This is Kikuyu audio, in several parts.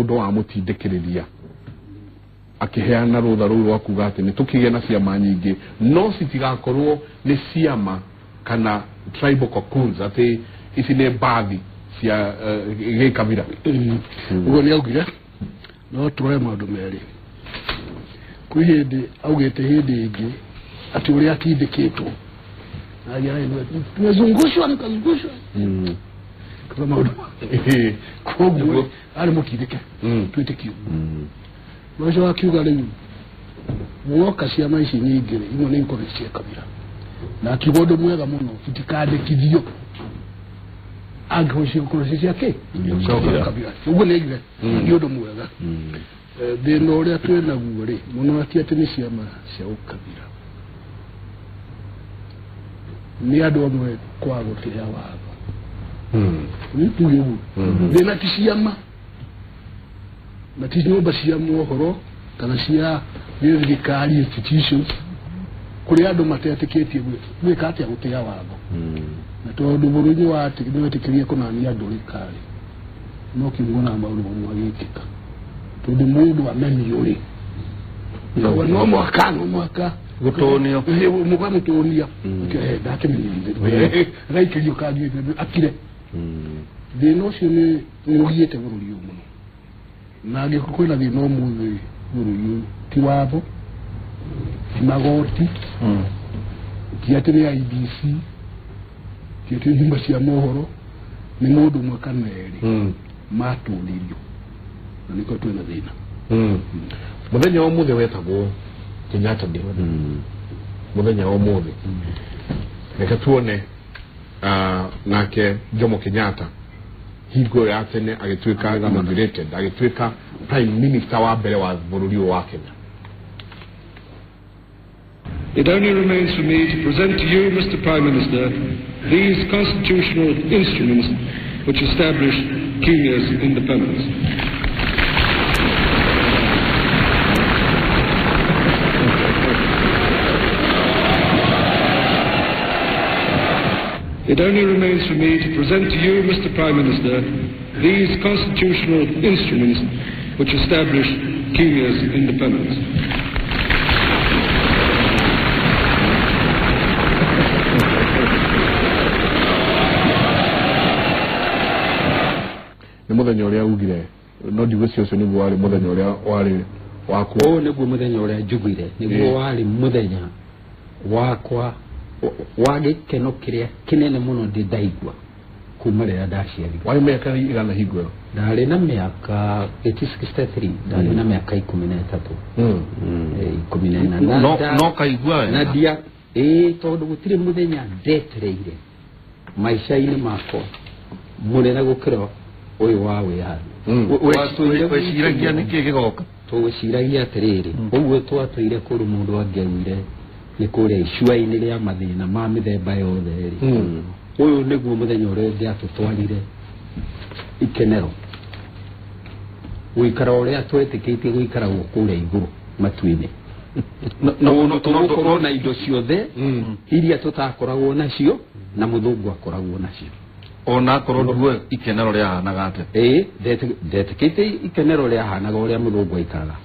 Mũndũ wamũtindĩkĩrĩria akĩheana rũtha rũu rwa kuga atĩ nĩ tũkĩgĩe na ciama nyingĩ, no citigakorwo nĩ ciama kana tribal cocoons, atĩ ici nĩ mbathi cia gĩkabira. Ũguo nĩ augire no tũrore maũndũ merĩ. Kwĩ hĩndĩ augĩte hĩndĩ ĩngĩ atĩ ũrĩa atindĩkĩtwo tumezungushwa nikazungushwa kwa maũndũ, koguo arĩ mũtindĩke twĩtĩkio ũcio akiuga rĩu woka ciama ici nyingĩ rĩ, imwe nĩ ikorwo cia kabira, na akiuga ũndũ mwega mũno, itikandĩkithio angĩkorwo cigũkorwo ci cia kĩ kabira. Ũguo nĩ augire nĩ ũndũ mwega. Thĩna ũrĩa twĩ naguo rĩ mũno ti atĩ nĩ ciama cia ũkabira, nĩ andũ amwe kwaga gũtĩĩa watho. Tuge ũguo, thĩna ti ciama na ti nyũmba cia mohoro kana cia thirikari institutions, kũrĩ andũ matetĩkĩtie gwĩka atĩa gũtĩĩa watho. Na tondũ bũrũri nĩ wetĩkĩrie kũnania andũ rĩkarĩ no kiugonaga maũndũ mamwe magĩkĩka, tondũ mũndũ amenio rĩ no mũhaka gũtũnio mũgamũtũnia ndakĩmenyithĩrio agaikĩrio kanjũ akire. Thĩna ũcio nĩ ũgiĩte bũrũri ũyũ mũno, na angĩkorwo kwĩna thĩna ũmũthĩ bũrũri ũyũ ti watho, ti magoti, ti atĩ nĩ IEBC, ti atĩ nyũmba cia mohoro, nĩ mũndũ ũmwe kana erĩ matũnirio, na nĩkĩo twĩna thĩna. Mũthenya wa ũmũthĩ wetagwo Kenyatta Day. Mũthenya wa ũmũthĩ reke tuone nake Jomo Kenyatta hingo ya tene agĩtuĩka inaugurated, agĩtuĩka prime minister wa mbere wa bũrũri ũyũ wa Kenya. It only remains for me to present to you, Mr. Prime Minister, these constitutional instruments which establish Kenya's independence. It only remains for me to present to you, Mr. Prime Minister, these constitutional instruments which establish Kenya's independence. Nĩ mũthenya ũrĩa ugire no ndigwĩciria ũcio nĩguo warĩ mũthenya ũrĩa warĩ waku. Ũyũ nĩguo mũthenya ũrĩa njugire, nĩguo warĩ mũthenya wakwa wa gĩkeno kĩrĩa kĩnene mũno ndĩ ndaigua kuma rĩrĩa ndaciarirwo. Warĩ mĩaka igana hingo ĩyo? Ndarĩ na mĩaka 1863, ndarĩ na mĩaka 13. 14. No kaigua wega. Na ndia ĩĩ, tondũ gũtirĩ mũthenya ndetereire maica-inĩ makwa mũnene gũkĩra ũyũ wa wĩyathi. Weciragia nĩkĩ gĩgoka? Tweciragia atĩrĩrĩ, ũguo twatũire kũndũ mũndũ angĩaugire nĩ kũrĩa icua-inĩ rĩa mathĩna ma mĩthemba yothe rĩ, ũyũ nĩguo mũthenya ũrĩa ũngĩatũtwarire ikenero, gũikara ũrĩa twetĩkĩtie gũikaragwo kũrĩa igũrũ matu-inĩ, tũgũkorwo na indo ciothe iria tũtakoragwo nacio na mũthũngũ akoragwo nacio. Ona akorwo nduo ikenero rĩahanaga atĩa? Ĩĩ, ndetĩkĩtie ikenero rĩahanaga ũrĩa mũthũngũ aikaraga.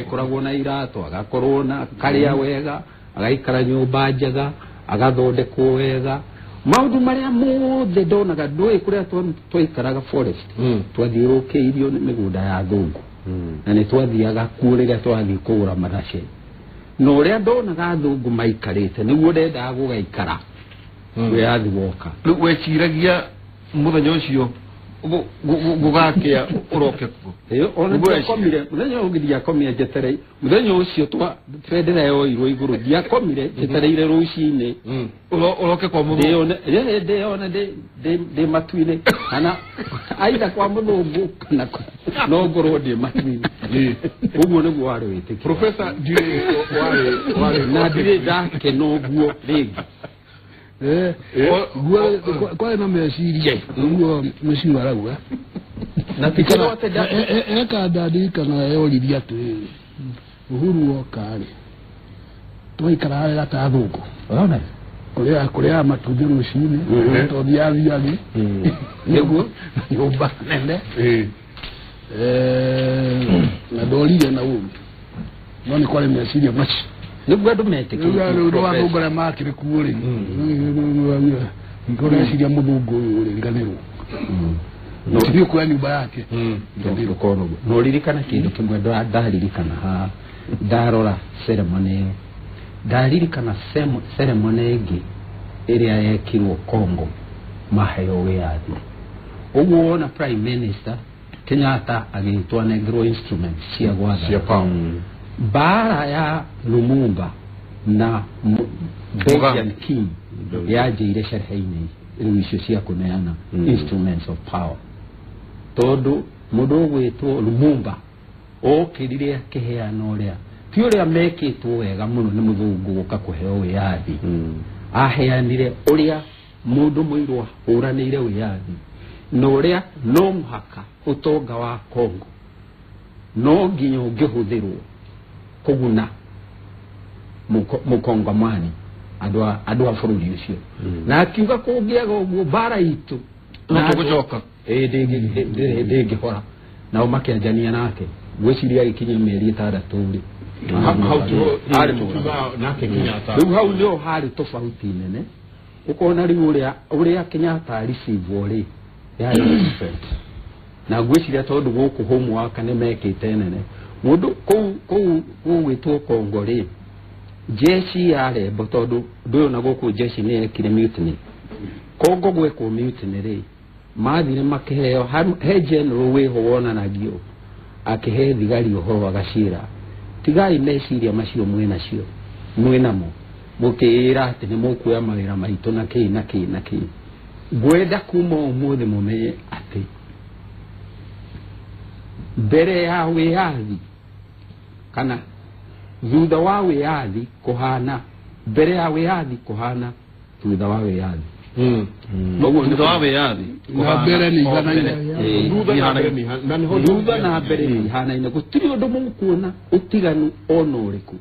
Akoragwo na iratũ, agakorwo na karĩa wega, agaikara nyũmba njega, agathondekwo wega, maũndũ marĩa mothe ndonaga ndũĩ kũrĩa twaikaraga forest, twathiũrũrũkĩirio nĩ mĩgũnda ya athũngũ, na nĩ twathiaga kuo rĩrĩa twathiĩ kũgũra mathace, na ũrĩa ndonaga athũngũ maikarĩte nĩguo ndendaga gũgaikara wĩyathi woka. Rĩu weciragia mũthenya ũcio gũgakĩa ũroke kuo? Ona ndiakomire mũthenya ũngĩ, ndiakomire njetereire mũthenya ũcio bendera yoirwo igũrũ, ndiakomire njetereire rũcinĩ ũroke kwa mũthũngũ, ndĩyone ndĩ matu-inĩ, kana aitha kwa mũthũngũ kana no ngorwo ndĩ matu-inĩ. Ũguo nĩguo warĩ wĩtĩkio. Professor, ndirĩ warĩ na ndirĩ ndakena ũguo rĩngĩ. Kwarĩ na meciria ũguo mũciĩ arauga na tikĩrwo atĩ eka ndandirikana yoririe atĩrĩrĩ, Uhuru woka rĩ twaikaraga wega ta athũngũ, ũrona Kũrĩa matumbĩ rũcinĩ tondũ athiage nĩguo nyũmba nene na ndorire na ũru no nĩ kwarĩ meciria macio nĩguo andũ metĩkĩtie rĩu athũngũ arĩa makĩrĩ kuo rĩ ngoreciria mũthũngũ ũyũ rĩ riganĩrwo tithiĩ kuoya nyũmba yake no ririkana kĩndũ kĩmwe ndaririkana haha ndarora ceremony ĩyo ndaririkana ceremony ĩngĩ ĩrĩa yekirwo Congo maheo wĩyathi ũguo wona prime minister Kenyatta agĩtwo anengerwo instruments cia gwathana cia power mbara ya Lumumba na Belgian king yanjĩire sherehe-inĩ rĩu icio cia kũneana instruments of power tondũ mũndũ ũgwĩtwo Lumumba okĩrire akĩheana ũrĩa ti ũrĩa mekĩtwo wega mũno nĩ mũthũngũ gũka kũheo wĩyathi aheanire ũrĩa mũndũ mũirũ ahũranĩire wĩyathi na ũrĩa no mũhaka ũtonga wa Congo no nginya ũngĩhũthĩrwo kũguna mũkongomani andũ a bũrũri ũcio na akiuga kũngĩaga ũguo mbara itũ no tũgũcoka ndĩngĩhora nao makĩanjania nake ngwĩciria agĩkinyia mĩeri ĩtandatũ rĩ rĩu hau nĩho harĩ tofauti nene ũkona rĩu ũrĩa Kenyatta receive rĩ yarĩ different na ngwĩciria tondũ gũkũ homework nĩ mekĩte nene mũndũ kũu gũgwĩtwo Congo rĩ jeshi ya rembo tondũ ndũyũ na gũkũ jeshi nĩ yekire mutiny Congo gwekwo mutiny rĩ mathire makĩheo he general wĩho wonanagio akĩhe thigari ũhoro agacira tigai meciria macio mwĩnacio mwĩnamo mũkĩĩra atĩ nĩ mũkuoya mawĩra maitũ na kĩĩ na kĩĩ na kĩĩ ngwenda kuma ũmũthĩ mũmenye atĩ mbere ya wĩyathi kana thutha wa wĩyathi kũhana mbere ya wĩyathi kũhana thutha wa wĩyathi thutha wa wĩyathi na mbere nĩ ihanaine thutha na mbere nĩ ihanaine gũtirĩ ũndũ mũkuona ũtiganu ona ũrĩkũ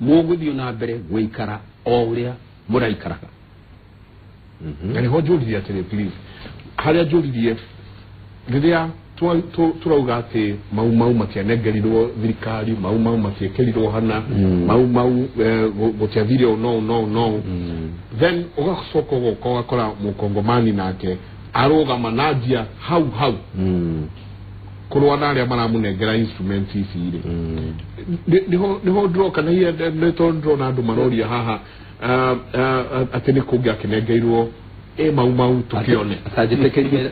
mũgũthiĩ na mbere gũikara o ũrĩa mũraikaraga na nĩho njũririe atĩrĩ please harĩa njũririe rĩrĩa turauga atĩ Mau Mau matianengerirwo thirikari Mau Mau matiĩkĩrirwo hana Mau Mau gũtiathire ũũ no no no then ũgacoka ũgoka ũgakora mũkongomani nake arũgama na njia hau hau kũrũa na arĩa maramũnengera instruments ici rĩ nĩho ndĩroka na hiya nĩ tondũ ndĩrona andũ maroria haha atĩ nĩ kũngĩ akĩnengeirwo Mau Mau tukione atanjĩtĩkĩrie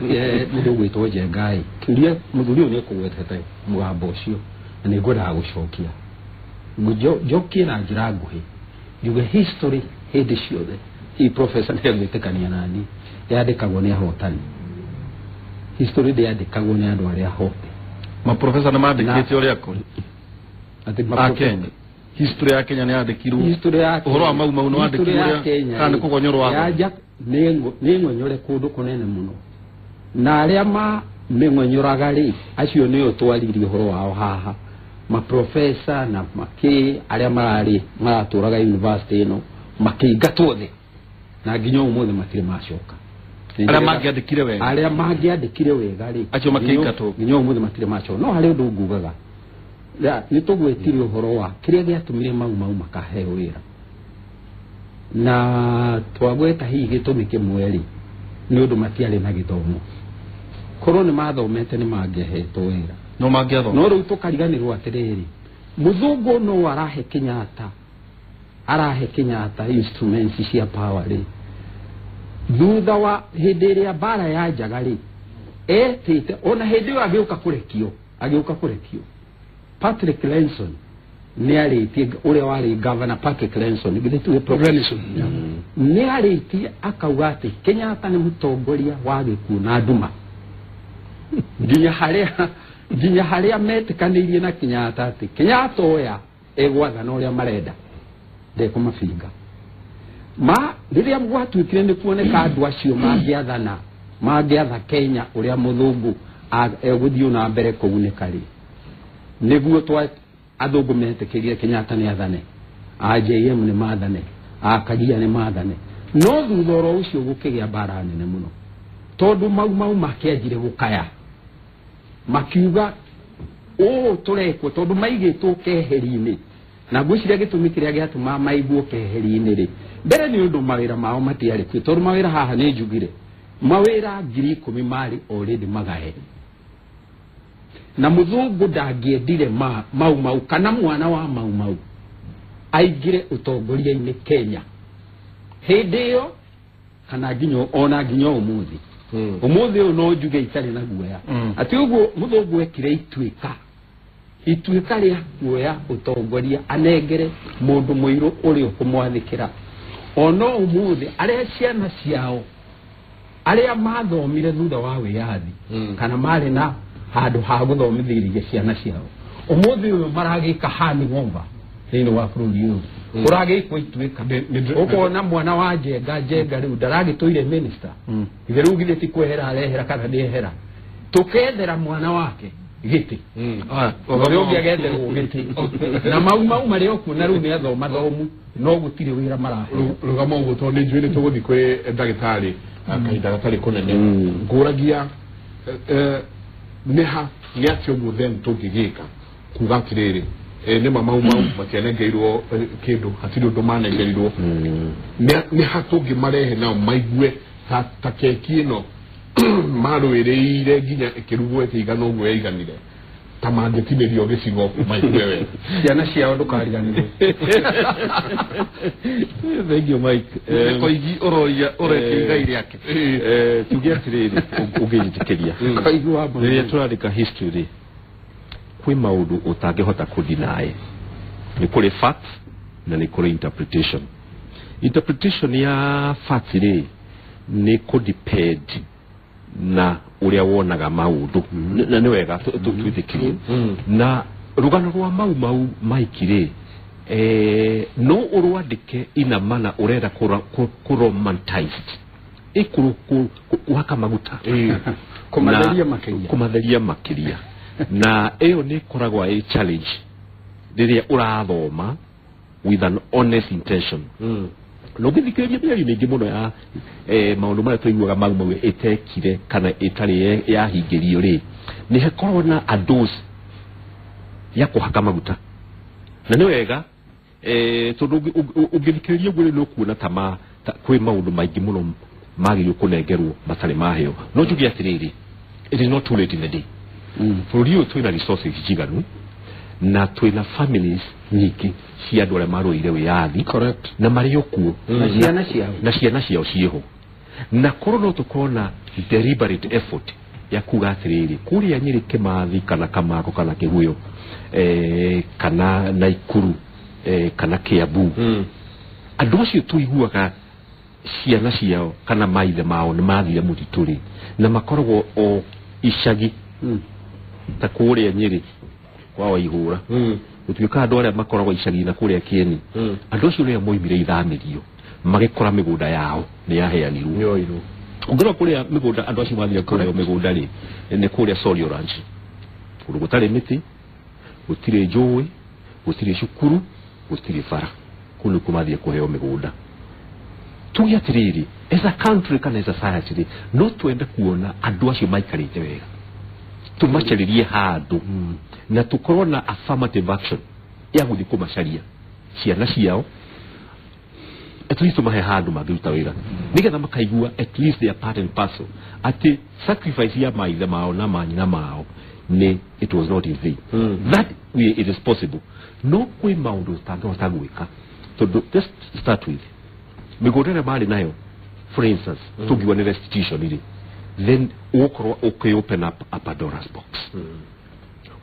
mũndũ ũgwĩtwo Njengai kĩũria mũthuri ũyũ nĩekũgwetete mũgambo ũcio na nĩngwendaga gũcokia njokie na njĩra nguhĩ njuge history hĩndĩ ciothe hihi professor nĩegwĩtĩkania nani yandĩkagwo nĩ ahotani history ndĩandĩkagwo nĩ andũ arĩa ahote maprofesa nĩ mandĩkĩte ũrĩa kũrĩ a Kenya history ya Kenya nĩ yandĩkirwo ũhoro wa Mau Mau nĩ wandĩkirwo ũrĩa kana nĩ kũgonyorwo wa nĩ ng'onyore kũndũ kũnene mũno na arĩa mĩng'onyoraga rĩ acio nĩo twaririe ũhoro wao haha maprofesa na makĩ arĩa mararĩ maratũraga university ĩno makĩingatwo thĩ na nginya ũmũthĩ matirĩ macoka arĩa mangĩandĩkire wega arĩa mangĩandĩkire wega rĩ acio makĩingatwo nginya ũmũthĩ matirĩ macoka no harĩ ũndũ ngugaga nĩ tũgwĩtire ũhoro wa kĩrĩa gĩatũmire Mau Mau makaheo wĩra na twagweta hihi gĩtũmi kĩmwe rĩ nĩ ũndũ matiarĩ na gĩthomo korwo nĩ mathomete nĩ mangĩahetwo wĩra no mangĩathoma no rĩu tũkariganĩrwo atĩrĩrĩ mũthũngũ no arahe Kenyatta instruments cia power rĩ thutha wa hĩndĩ ĩrĩa mbara ya njaga rĩ etĩte ona hĩndĩ ĩyo agĩũka kũrekio Patrick Lenson nĩarĩtie ũrĩa warĩ governor Patrick Lenson githĩ tuge Renison nĩarĩtie akauga atĩ Kenyatta nĩ mũtongoria wa gĩkuũ na nduma nginya harĩa metĩkanĩirie na Kenyatta atĩ Kenyatta oya egwathana ũrĩa marenda ndekũmabinga ma rĩrĩa gwatuĩkire nĩ kuoneka andũ acio mangĩathana mangĩatha Kenya ũrĩa mũthũngũ egũthiĩ na mbere kũgunĩka rĩ nĩguo athũngũ metĩkĩrie Kenyatta nĩ athane a JM nĩ mathane a Kagia nĩ mathane No thutha oro ũcio gũkĩgĩa mbara nene mũno tondũ Mau Mau makĩanjire gũkaya makiuga ũũ tũrekwo tondũ maigĩtwo keheri-inĩ na ngwĩciria gĩtũmi kĩrĩa gĩatũma maigwo keheri-inĩ rĩ mbere nĩ ũndũ mawĩra mao matiarĩ kuo tondũ mawĩra haha nĩ njugire mawĩra 10,000 marĩ already magae na mũthũngũ ndangĩendire Mau Mau kana mwana wa Mau Mau aingĩre ũtongoria-inĩ Kenya hĩndĩ ĩyo kana nginya ona nginya ũmũthĩ. Ũmũthĩ ũyũ no njuge itarĩ na guoya atĩ ũguo mũthũngũ ekire ituĩka rĩa kuoya ũtongoria anengere mũndũ mũirũ ũrĩa ũkũmwathĩkĩra. Ona ũmũthĩ arĩa ciana ciao arĩa mathomire thutha wa wĩyathi kana marĩ na handũ ha gũthomithĩria ciana ciao ũmũthĩ ũyũ maragĩka hangover thĩinĩ wa bũrũri ũyũ ũragĩkwo ituĩka ũkona mwana wa Njenga rĩu ndaragĩtũire minister ithe rĩu githĩ ti kwehera arehera kana ndĩehera tũkethera mwana wake gĩtĩ ũrĩa ũngĩ agetherwo gĩtĩ na Mau Mau marĩ o kuo na rĩu nĩ athoma thomu no gũtirĩ wĩra maraheo. Rũgama ũguo tondũ nĩ njũĩ nĩ tũgũthiĩ kwĩ ndagĩtarĩ kahinda gatarĩ kũnene ngũragia nĩ ha nĩ atĩa ũguo then tũngĩgĩka kuga atĩrĩrĩ nĩ ma Mau Mau matianengeirwo kĩndũ hatirĩ ũndũ manengerirwo nĩ ha tũngĩmarehe nao maigue ta keki ĩno marũĩrĩire nginya ĩkĩrugwo ĩkĩigana ũguo yaiganire ta mangĩtinĩrio gĩcigo maigue wega ciana ciao ndũkariganĩrwo. Thank you Mike. Koigi ũroria ũrekia igai rĩake tuge atĩrĩrĩ ũngĩnjĩtĩkĩria rĩrĩa tũrandĩka history rĩ kwĩ maũndũ ũtangĩhota kũdeny nĩ kũrĩ facts na nĩ kũrĩ interpretation. Interpretation ya facts rĩ nĩ kũdepend na ũrĩa wonaga maũndũ na nĩ wega twĩtĩkĩrie na rũgano rwa Mau Mau Mike rĩ no ũrwandĩke ina mana ũrenda kũromantize kũhaka maguta kũmatheria makĩria na ĩyo nĩ ĩkoragwo ĩ challenge rĩrĩa ũrathoma with an honest intention. No ngĩthikĩrĩria mĩario mĩingĩ mũno ya maũndũ marĩa tũiguaga Mau Mau ĩtekire kana ĩtarĩ yahingĩrio rĩ nĩ hakoragwo na a dose ya kũhaka maguta na nĩ wega tondũ ũngĩthikĩrĩria ũguo rĩ nĩ ũkuona ta kwĩ maũndũ maingĩ mũno magĩrĩirwo kũnengerwo matarĩ maheo. No njuge atĩrĩrĩ it is not too late in the day. Bũrũri ũyũ twĩna resources njiganu na twĩna families nyingĩ cia andũ arĩa marũĩire wĩyathi na marĩ o kuo na ciana ciao ciĩho na korwo no tũkorwo na deliberate effort ya kuga atĩrĩrĩ kũrĩa Nyĩrĩ Kĩmathi kana Kamako kana Kĩguyo kana Naikuru kana Kiambu andũ acio tũiguaga ciana ciao kana maithe mao nĩ mathire mũtitũ rĩ na makoragwo o icagi ta kũrĩa Nyĩrĩ kwa Waihũra gũtuĩka andũ arĩa makoragwo icagi na kũrĩa Kĩeni andũ acio rĩrĩa moimire ithamĩrio magĩkora mĩgũnda yao nĩ yaheanirwo ũngĩrora kũrĩa mĩgũnda andũ acio mathire kũrĩa mĩgũnda rĩ nĩ kũrĩa Solio Ranch kũndũ gũtarĩ mĩtĩ gũtirĩ njũĩ gũtirĩ cukuru gũtirĩ bara kũu nĩkuo mathire kũheo mĩgũnda. Tuge atĩrĩrĩ as a country kana as a society rĩ no twende kuona andũ acio maikarĩte wega tũmacarĩrie handũ na tũkorwo na affirmative action ya gũthiĩ kũmacaria ciana ciao at least tũmahe handũ mangĩruta wĩra nĩgetha makaigua at least they are part and parcel atĩ sacrifice ya maithe mao na manyina mao nĩ it was not in vain. That way it is possible. No kwĩ maũndũ ũtangĩhota gwĩka tondũ just start with mĩgũnda ĩrĩa marĩ nayo for instance tũngiuga nĩ restitution rĩ then ũgũkorwo ũkĩ open up a Pandora's box.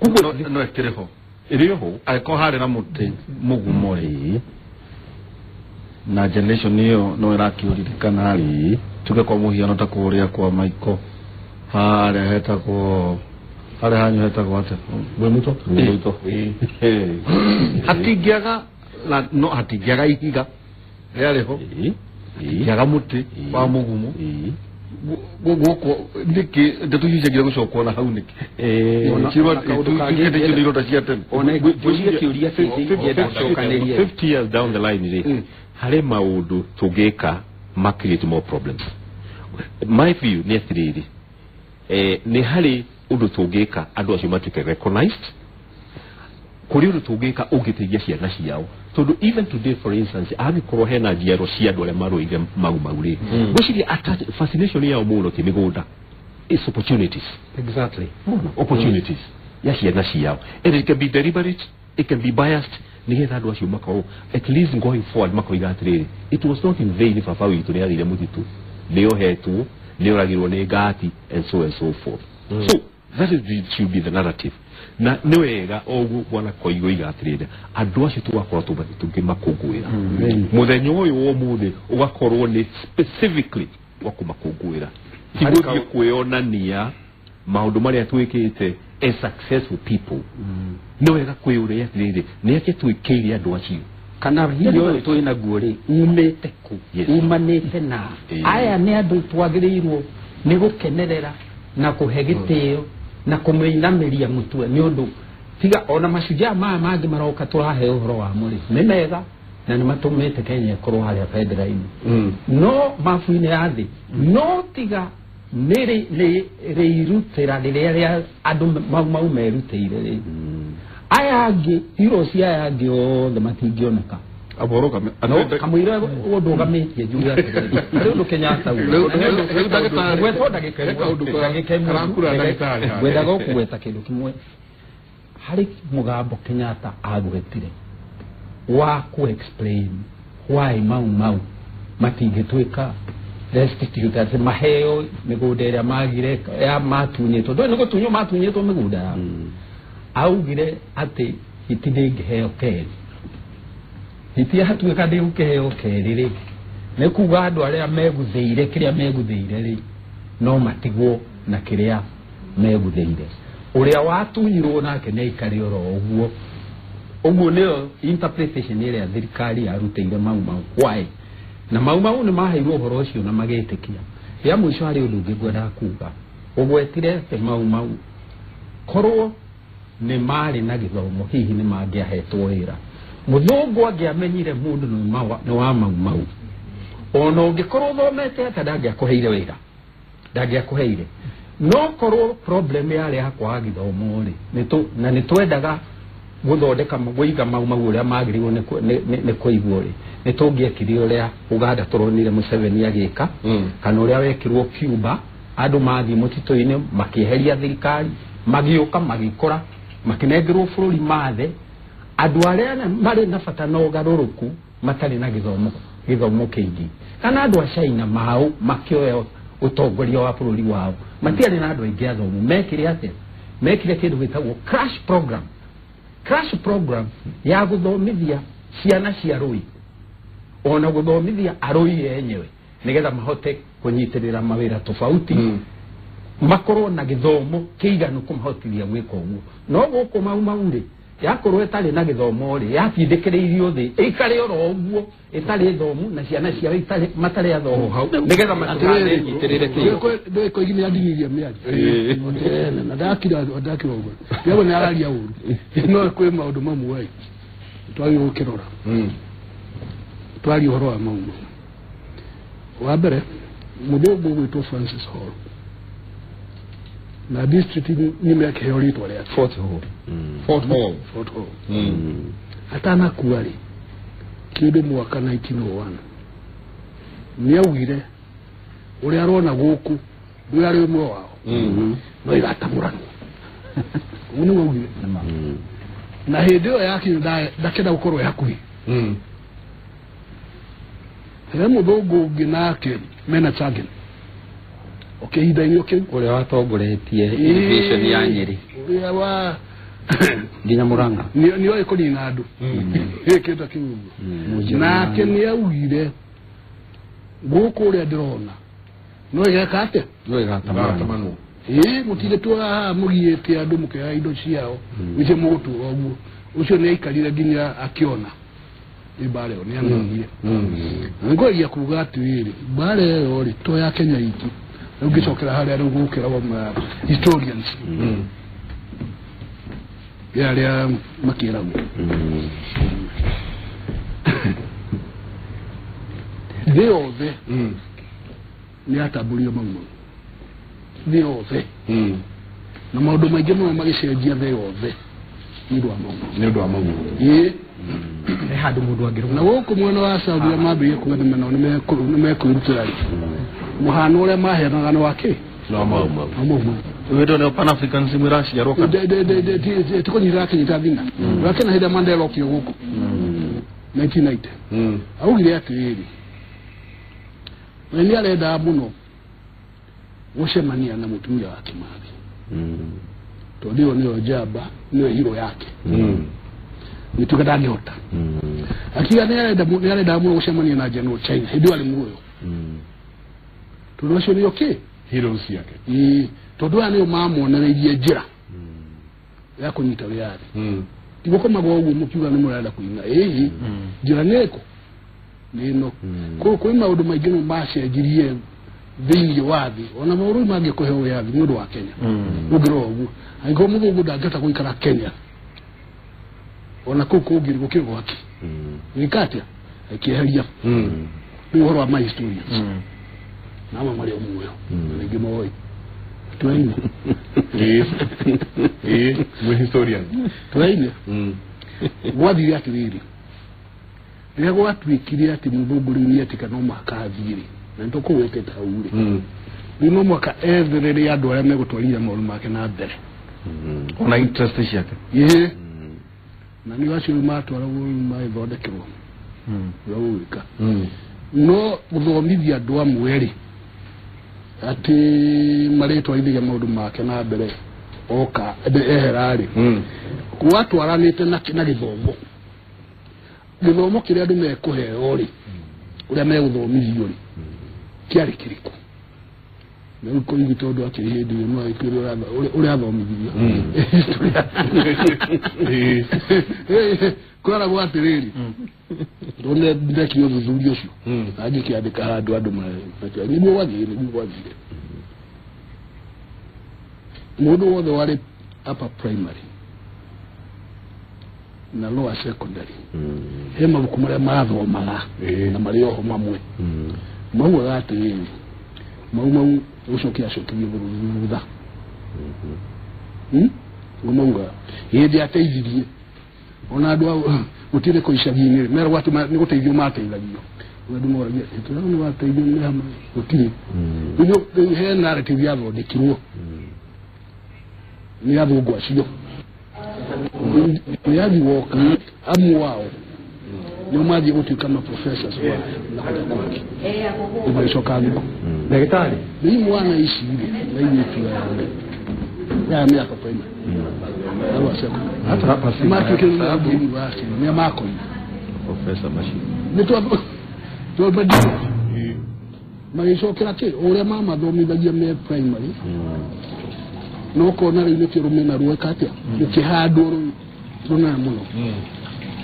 Koguo no ĩkĩrĩ ho ĩrĩ ho angĩkorwo harĩ na mũtĩ mũgumo rĩ na generation ĩyo no ĩrakĩũririkana rĩ tuge kwa mũhiano ta kũrĩa kwa Maiko harĩa hetagwo harĩa hanyu hetagwo atĩa Mwĩmũto hatingĩaga no hatingĩaga ihiga rĩarĩ ho hatingĩaga mũtĩ wa mũgumo gũkũ nĩkĩ ndeto icio ciagire gũcokwo na hau nĩkĩ ironda cia tene ngwĩciria kĩũria kĩngĩ ingĩenda gũcokanĩria 50 years down the line rĩ harĩ maũndũ tũngĩka ma create more problems. My view nĩ atĩrĩrĩ, nĩ harĩ ũndũ tũngĩka andũ acio matuĩke recognized, kũrĩ ũndũ tũngĩka ũngĩteithia ciana ciao, tondũ even today, for instance, angĩkorwo hena njiaro cia andũ arĩa marũire Mau Mau rĩ, ngwĩciria fascination yao mũno ti mĩgũnda, is opportunities. Exactly. Opportunities ya ciana ciao, and it can be deliberate, it can be biased, nigetha andũ acio makorwo at least going forward makoiga atĩrĩrĩ, it was not in vain baba witũ nĩ athire mũtitũ, nĩ ohetwo, nĩ oragirwo nĩ ngati, and so and so forth. So that is the, should be the narrative. Na nĩ wega o ũguo bwana Koigo iga atĩrĩrĩ, andũ acio tũgakorwo tũkĩmakũngũĩra mũthenya ũyũ wa ũmũthĩ, ũgakorwo nĩ specifically wa kũmakũngũĩra, ti gũthiĩ kwĩonania maũndũ marĩa twĩkĩte as successful people. Nĩ wega kwĩyũria atĩrĩrĩ, nĩ atĩa twĩkĩire andũ acio? Kana hinya ũyũ twĩ naguo rĩ, umĩte kũ? Yes. Umanĩte na aya nĩ andũ twagĩrĩirwo nĩ gũkenerera na kũhe gĩtĩo na kũmĩinamĩria mũtwe, nĩ ũndũ tiga ona macujaa maya mangĩ maroka tũrahe ũhoro wamo rĩ, nĩ mega na nĩ matũmĩte Kenya ĩkorwo harĩa bendera-inĩ, no mabu-inĩ ya thĩ, no tiga nĩ rĩirutĩra rĩrĩa rĩa andũ Mau Mau merutĩire rĩ, aya angĩ hero cia aya angĩ othe matingĩoneka. Aboroka. No kamũira ũndũgamĩtie njuge atĩrĩrĩ, harĩ ũndũ Kenyatta uga. Rĩu ndagĩtarĩ- Gwetwo ndagĩka he ĩmwe, kaũndũ ndagĩka ĩmwe, karakura ndagĩtarĩ haha. Ngwendaga kũgweta kĩndũ kĩmwe harĩ mũgambo Kenyatta agwetire wa ku explain why Mau Mau matingĩtuĩka restitute, atĩ maheo mĩgũnda ĩrĩa magire ya matunyĩtwo, ndũĩ nĩ gũtunywo matunyĩtwo mĩgũnda yao. Augire atĩ hiti ndĩngĩheo kerĩ. Hiti yatuĩka ndĩgũkĩheo kerĩ rĩ, nĩ kuga andũ arĩa meguthĩire kĩrĩa meguthĩire rĩ, no matigwo na kĩrĩa meguthĩire, ũrĩa watunyirwo nake nĩ aikare oro ũguo. Ũguo nĩyo interpretation ĩrĩa thirikari yarutĩire Mau Mau why, na Mau Mau nĩ maheirwo ũhoro ũcio na magĩtĩkia. Rĩa mũico, harĩ ũndũ ũngĩ ngwendaga kuga. Ũgwetire atĩ Mau Mau korwo nĩ marĩ na gĩthomo hihi nĩ mangĩahetwo wĩra. Mũthũngũ angĩamenyire mũndũ nĩ wa Mau Mau, ona ũngĩkorwo ũthomete atĩa, ndangĩakũheire wĩra, ndangĩakũheire. No korwo problem yarĩ ya kwaga gĩthomo rĩ, na nĩ twendaga gũthondeka gũiga Mau Mau ũrĩa magĩrĩirwo nĩ kũigwo rĩ, nĩ tũngĩekire ũrĩa Uganda tũronire Museveni agĩka, kana ũrĩa wekirwo Cuba, andũ mathiĩ mũtitũ-inĩ makĩeheria thirikari, magĩũka magĩkora makĩnengerwo bũrũri mathe andũ arĩa marĩ na bata na ũgarũrũku matarĩ na gĩthomo kĩingĩ, kana andũ a China mao makĩoya ũtongoria wa bũrũri wao, matiarĩ na andũ aingĩ athomu. Mekire atĩa? Mekire kĩndũ gĩtagwo crash program, crash program ya gũthomithia ciana cia rũi ona gũthomithia arũi enyewe, nĩgetha mahote kũnyitĩrĩra mawĩra tofauti, makorwo na gĩthomo kĩiganu kũmahotithia gwĩka ũguo. No gũkũ Mau Mau rĩ, yakorwo ĩtarĩ na gĩthomo rĩ, yatindĩkĩrĩirio thĩ ĩikare oro ũguo ĩtarĩ thomu na ciana ciao itarĩ matarĩ athomu, nĩgetha matikananyitĩrĩre kĩo. Ndå koigi nä andinirie mä ario na ndakira ndakira å guo ndĩrona nä araria å ru, no kwä maå ndå mamwe twagä gå kä rora twaria å horo wa Mau Mau. Wa mbere, mũthũngũ ũgwĩtwo Francis Hall na district nĩ akĩheo rĩtwa rĩake. Fort Hall. Fort Hall. Fort Hall. Atanakua rĩ, kĩndũ mwaka 1901, nĩ augire ũrĩa arona gũkũ ndũĩ arĩ ũmwe wao no ĩgatamũranwo. Ũguo nĩguo augire, na hĩndĩ ĩyo yakinya ndakenda gũkorwo ĩ hakuhĩ. He mũthũngũ ũngĩ nake mena Chagen o kĩhinda-inĩ o kĩu, ũrĩa watongoretie irrigation ya Nyĩrĩ ũrĩa wa nginya Murang'a. Nĩ oĩ kũnina andũ kĩndũ kĩu ũguo, nake nĩ augire gũkũ ũrĩa ndĩrona no ĩgeka atĩa? No ĩgatamũranwo. Gatamanwo. Ĩ mũtindĩtwo haha mũgiĩte andũ mũkĩoya indo ciao, ũcio mũgũtũra ũguo. Ũcio nĩ aikarire nginya akĩona nĩ mbara ĩyo nĩ aminire. Na ngwaria kuga atĩrĩrĩ, mbara ĩyo rĩ, to ya Kenya iki. Rĩu ngĩcokera harĩa rĩu gũkĩragwo historians ya arĩa makĩragwo. Thĩ yothe nĩ yatambũrire Mau Mau, thĩ yothe, na maũndũ maingĩ mũno magĩcenjia thĩ yothe nĩ ũndũ wa Mau Mau. Nĩ ũndũ wa Mau Mau. Ĩĩ. He handũ mũndũ angĩrũgama. Na gũkũ mwena wa South arĩa mambĩrĩirie kuga nĩ nao nĩ mekwĩrutĩra rĩ, mũhano ũrĩa maheanaga nĩ wa kĩ? No Mau Mau. Wa Mau Mau. Wĩtwo nĩ Pan Africanism ĩraciarwo kana? Tikũnyitĩra akĩnyita thina wakena hĩndĩ ya Mandela okire gũkũ 1990, augire atĩrĩrĩ, we nĩ arendaga mũno gũcemania na mũtumia wa Kĩmathi, tondũ ĩyo nĩyo njamba, nĩyo hero yake, nĩtuĩka ndangĩhota. Akiuga nĩ arendaga mũno gũcemania na General China hĩndĩ ĩyo arĩ muoyo, tondũ acio nĩo kĩ? Heroes ciake. Ĩĩ, tondũ aya nĩo mamuonereirie njĩra ya kũnyita wĩyathi. Ti gũkomagwo ũguo mũkiuga nĩ mũrenda kũina, ĩĩ, njĩra nĩ ĩkũ? Nĩ ĩno. Koguo kwĩ maũndũ maingĩ mũno macenjirie thĩinĩ wa thĩ, ona mabũrũri mangĩkũhe wĩyathi nĩ ũndũ wa Kenya. Ũngĩrora ũguo, angĩkorwo mũthũngũ ndangĩhota gũikara Kenya, ona kũu kũngĩ gũkĩrĩ gwake, gwĩka atĩa? Akĩeheria rĩu ũhoro wa ma historians na amwe marĩ o muoyo na rĩngĩ moĩ tũraine. Ĩĩ, ĩĩ, mwĩ historian. Tũraine. Gwathire atĩrĩrĩ, rĩrĩa gwatuĩkire atĩ mũthũngũ rĩu nĩetĩka no mũhaka athiĩ rĩ, na nĩtũkũgwetete hau rĩ, rĩu no mũhaka etherere andũ arĩa megũtwarithia maũndũ make na mbere, ona interest ciake. Ĩĩ, na nĩ acio rĩu matwaragwo rĩu magĩthondekerwo ũrĩa gũgwĩka, no gũthomithia andũ amwe rĩ atĩ marĩtwarithagia maũndũ make na mbere oka ehera rĩ, gwatwaranĩte na gĩthomo, gĩthomo kĩrĩa andũ mekũheo rĩ, ũrĩa megũthomithio rĩ, kĩarĩ kĩrĩkũ? Na rĩu kũigi tondũ akĩrĩ hĩndĩ ĩyo no agĩkwĩre ũrĩa athomithirio kwaragwo atĩrĩrĩ, tondũ ndekire ũthuthuria ũcio na ngĩkĩandĩka handũ andũ nĩguo gwathire, nĩguo gwathire. Mũndũ wothe warĩ upper primary na lower secondary, he mabuku marĩa mathomaga na marĩ oho mamwe maugaga atĩrĩrĩ, Mau Mau gũcokia acokirie bũrũri thutha. Ũguo maugaga hĩndĩ ateithirie ona andũ gũtirĩ kũ icagi-inĩ meragwo atĩ nĩ gũteithio mateithagio, andũ moragia nĩ wateithio nĩ hama, gũtirĩ. Rĩu he narrative yathondekirwo nĩ athũngũ acio nĩ athi woka, amwe ao nĩo mathiĩ gũtuĩka ma professors wa na kũrĩa kũngĩ, rĩu magĩcoka thukuru. Ndagĩtarĩ. Rĩu mwana ici rĩ na airĩtu aya ya mĩaka primary na lower secondary Hata hapa si matuĩkire nĩ athiĩ university nĩ makoima. Professor Mashi. Nĩ twambandirie magĩcokera kĩ ũrĩa mamathomithagia me primary, no kona rĩu nĩkĩo rũmena rweka atĩa rũkĩhandwo rũnene mũno.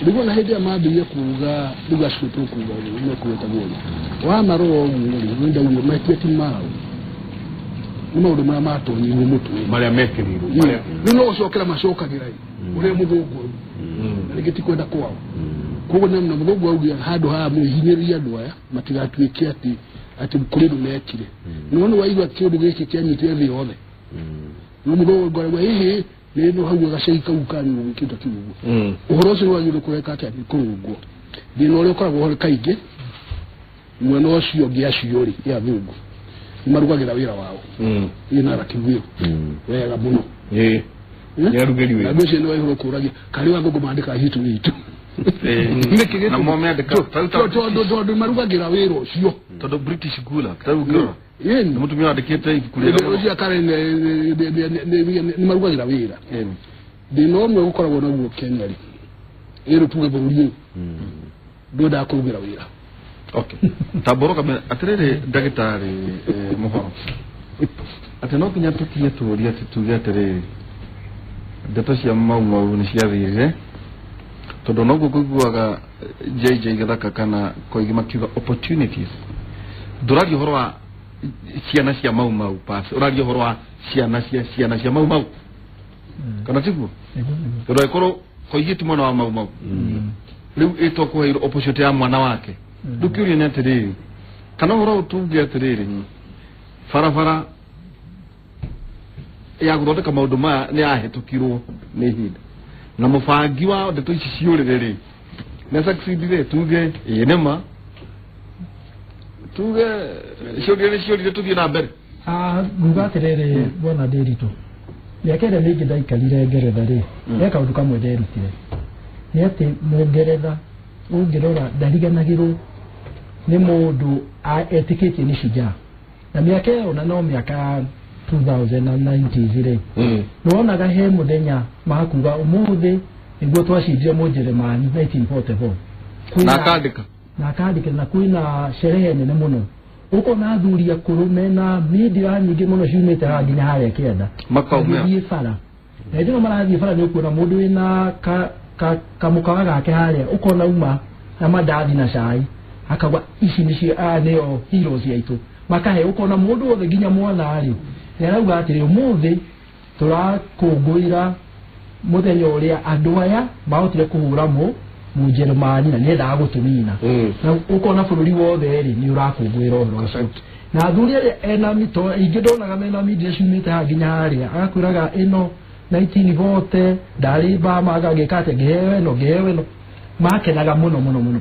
Rĩu ona hĩndĩ ĩrĩa mambĩrĩria kuga rĩu acio tũkuga rĩ mekũgwetagwo rĩ, wamarora ũguo rĩ, nĩ ndaugire mahĩtia ti mao, nĩ maũndũ marĩa matonyirwo mũtwe marĩa mekĩrirwo. Rĩu no gũcokera macokagĩra ĩ ũrĩa mũthũngũ auga, na rĩngĩ ti kwenda kwao. Koguo na mũthũngũ augire handũ haha mũhinyĩrĩrie andũ aya matigatuĩke atĩ atĩ kũrĩ ũndũ mekire, no nĩ waigua kĩũndũ gĩkĩ kĩanyitire thĩ yothe, no mũthũngũ arauga ĩhĩ nĩ no hau gacei kau kanyu gwĩkĩte kĩu ũguo. Ũhoro ũcio nĩ wagĩrĩirwo kũreka atĩa? Nĩ kũrũngwo. Thĩna ũrĩa ũkoragwo ho kaingĩ mwena ũcio ũngĩ, acio rĩ nĩ athũngũ nĩ marugagĩra wĩra wao ĩ narrative ĩyo wega mũno. Ĩĩ, nĩ arugĩri wĩra. Na andũ acio nĩ waihũrwo kũragia karĩ athũngũ mandĩkaga history itũ. Nĩkĩ? Na mo meandĩka Tondũ marugagĩra wĩra ũcio. Tondũ British Gulag tarĩu ũngĩrora Ĩni. nĩ mũtumia wandĩkĩte ibuku rĩega mũno. Ũcio kare nĩ marugagĩra wĩra. Thĩna ũmwe gũkoragwo naguo Kenya rĩ, ĩrĩ tuge bũrũri ũyũ ndwendaga kũrugĩra wĩra. Okay, tambũrũka atĩrĩrĩ ndagĩtarĩ mũhoro atĩ no nginya tũkinye tũũrie atĩ tuge atĩrĩrĩ, ndeto cia Mau Mau nĩ ciathirire, tondũ noguo ngũiguaga JJ Gĩthaka kana Koigi makiuga opportunities. Ndũraria ũhoro wa ciana cia Mau Mau pass, ũraria ũhoro wa ciana cia Mau Mau, kana tiguo? Tondũ angĩkorwo Koigi ti mwana wa Mau Mau, rĩu ĩtwa kũheirwo opportunity ya mwana wake, rĩu kĩũria nĩ atĩrĩrĩ, Kana ũhoro ũtunge atĩrĩrĩ barabara ya gũthondeka maũndũ maya nĩ yahĩtũkirwo nĩ ihinda na mũbangi wa ndeto ici ciũrĩre rĩ nĩ succeedire tuge ĩĩ nĩma tuge ciũrire nĩ ciũrire tũthiĩ na mbere. Nguga atĩrĩrĩ bwana Ndiritu, mĩaka ĩrĩa mĩingĩ ndaikarire Ngeretha rĩ, he kaũndũ kamwe nderutire nĩ atĩ Mũngeretha ũngĩrora ndariganagĩrwo nĩ mũndũ etĩkĩtie nĩ shujaa. Na mĩaka ĩyo na no mĩaka 2090s rĩ, nĩwonaga he mũthenya makuga ũmũthĩ nĩguo twacindire Mũnjeremani 1944 na akandĩka na akandĩka na kwĩna sherehe nene mũno. Ũkona athuri akũrũ mena mindira nyingĩ mũno ciumĩte haha nginya harĩa kĩanda makaumĩra bara na hĩndĩ ĩno marathiĩ bara nĩ ũkuona mũndũ wĩna kamũkawa gake harĩa ũkona uma na mandathi na cai akauga ici nĩcio aya nĩo heroes aitũ makahe. Ũkona mũndũ wothe nginya mwana rĩ nĩ arauga atĩrĩ ũmũthĩ tũrakũngũĩra mũthenya ũrĩa andũ aya mahotire kũhũra Mũnjerumani na nĩendaga gũtũnina. Na ũkona bũrũri wothe rĩ nĩ ũrakũngũĩra ũhoro ũcio. Na athuri arĩa ena mito ingĩ ndonaga mena mindira ciumĩte haha nginya harĩa agakwĩraga ĩno 1940 ndarĩ Bama agagĩka atĩa ngĩheo ĩno ngĩheo ĩno makenaga mũno mũno mũno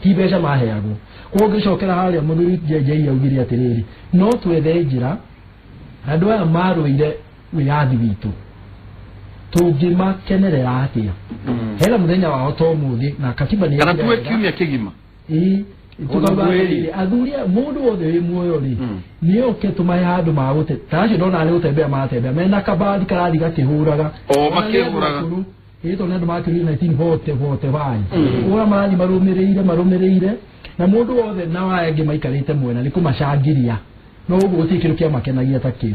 ti mbeca maheagwo. Koguo ngĩcokera harĩa mũthuri JJ augire atĩrĩrĩ no twethe njĩra andũ aya marũire wĩyathi witũ tũngĩmakenerera atĩa hena mũthenya wao to mũthĩ na katiba nĩ kana tuwe kiumia kĩgima ĩĩ tukauga atĩrĩrĩ athuri aya mũndũ wothe wĩ muoyo rĩ nĩ oke tũmahe handũ ma gũte ta acio ndona nĩ gũtembea maratembea mena kabathi karathi gakĩhũraga o makĩhũraga ĩĩ tondũ nĩ andũ makĩrire 1945 ũrĩa marathiĩ marũmĩrĩire na mũndũ wothe na aya angĩ maikarĩte mwena nĩ kũmacangiria no ũguo gũtirĩ kĩndũ kĩamakenagia ta kĩu.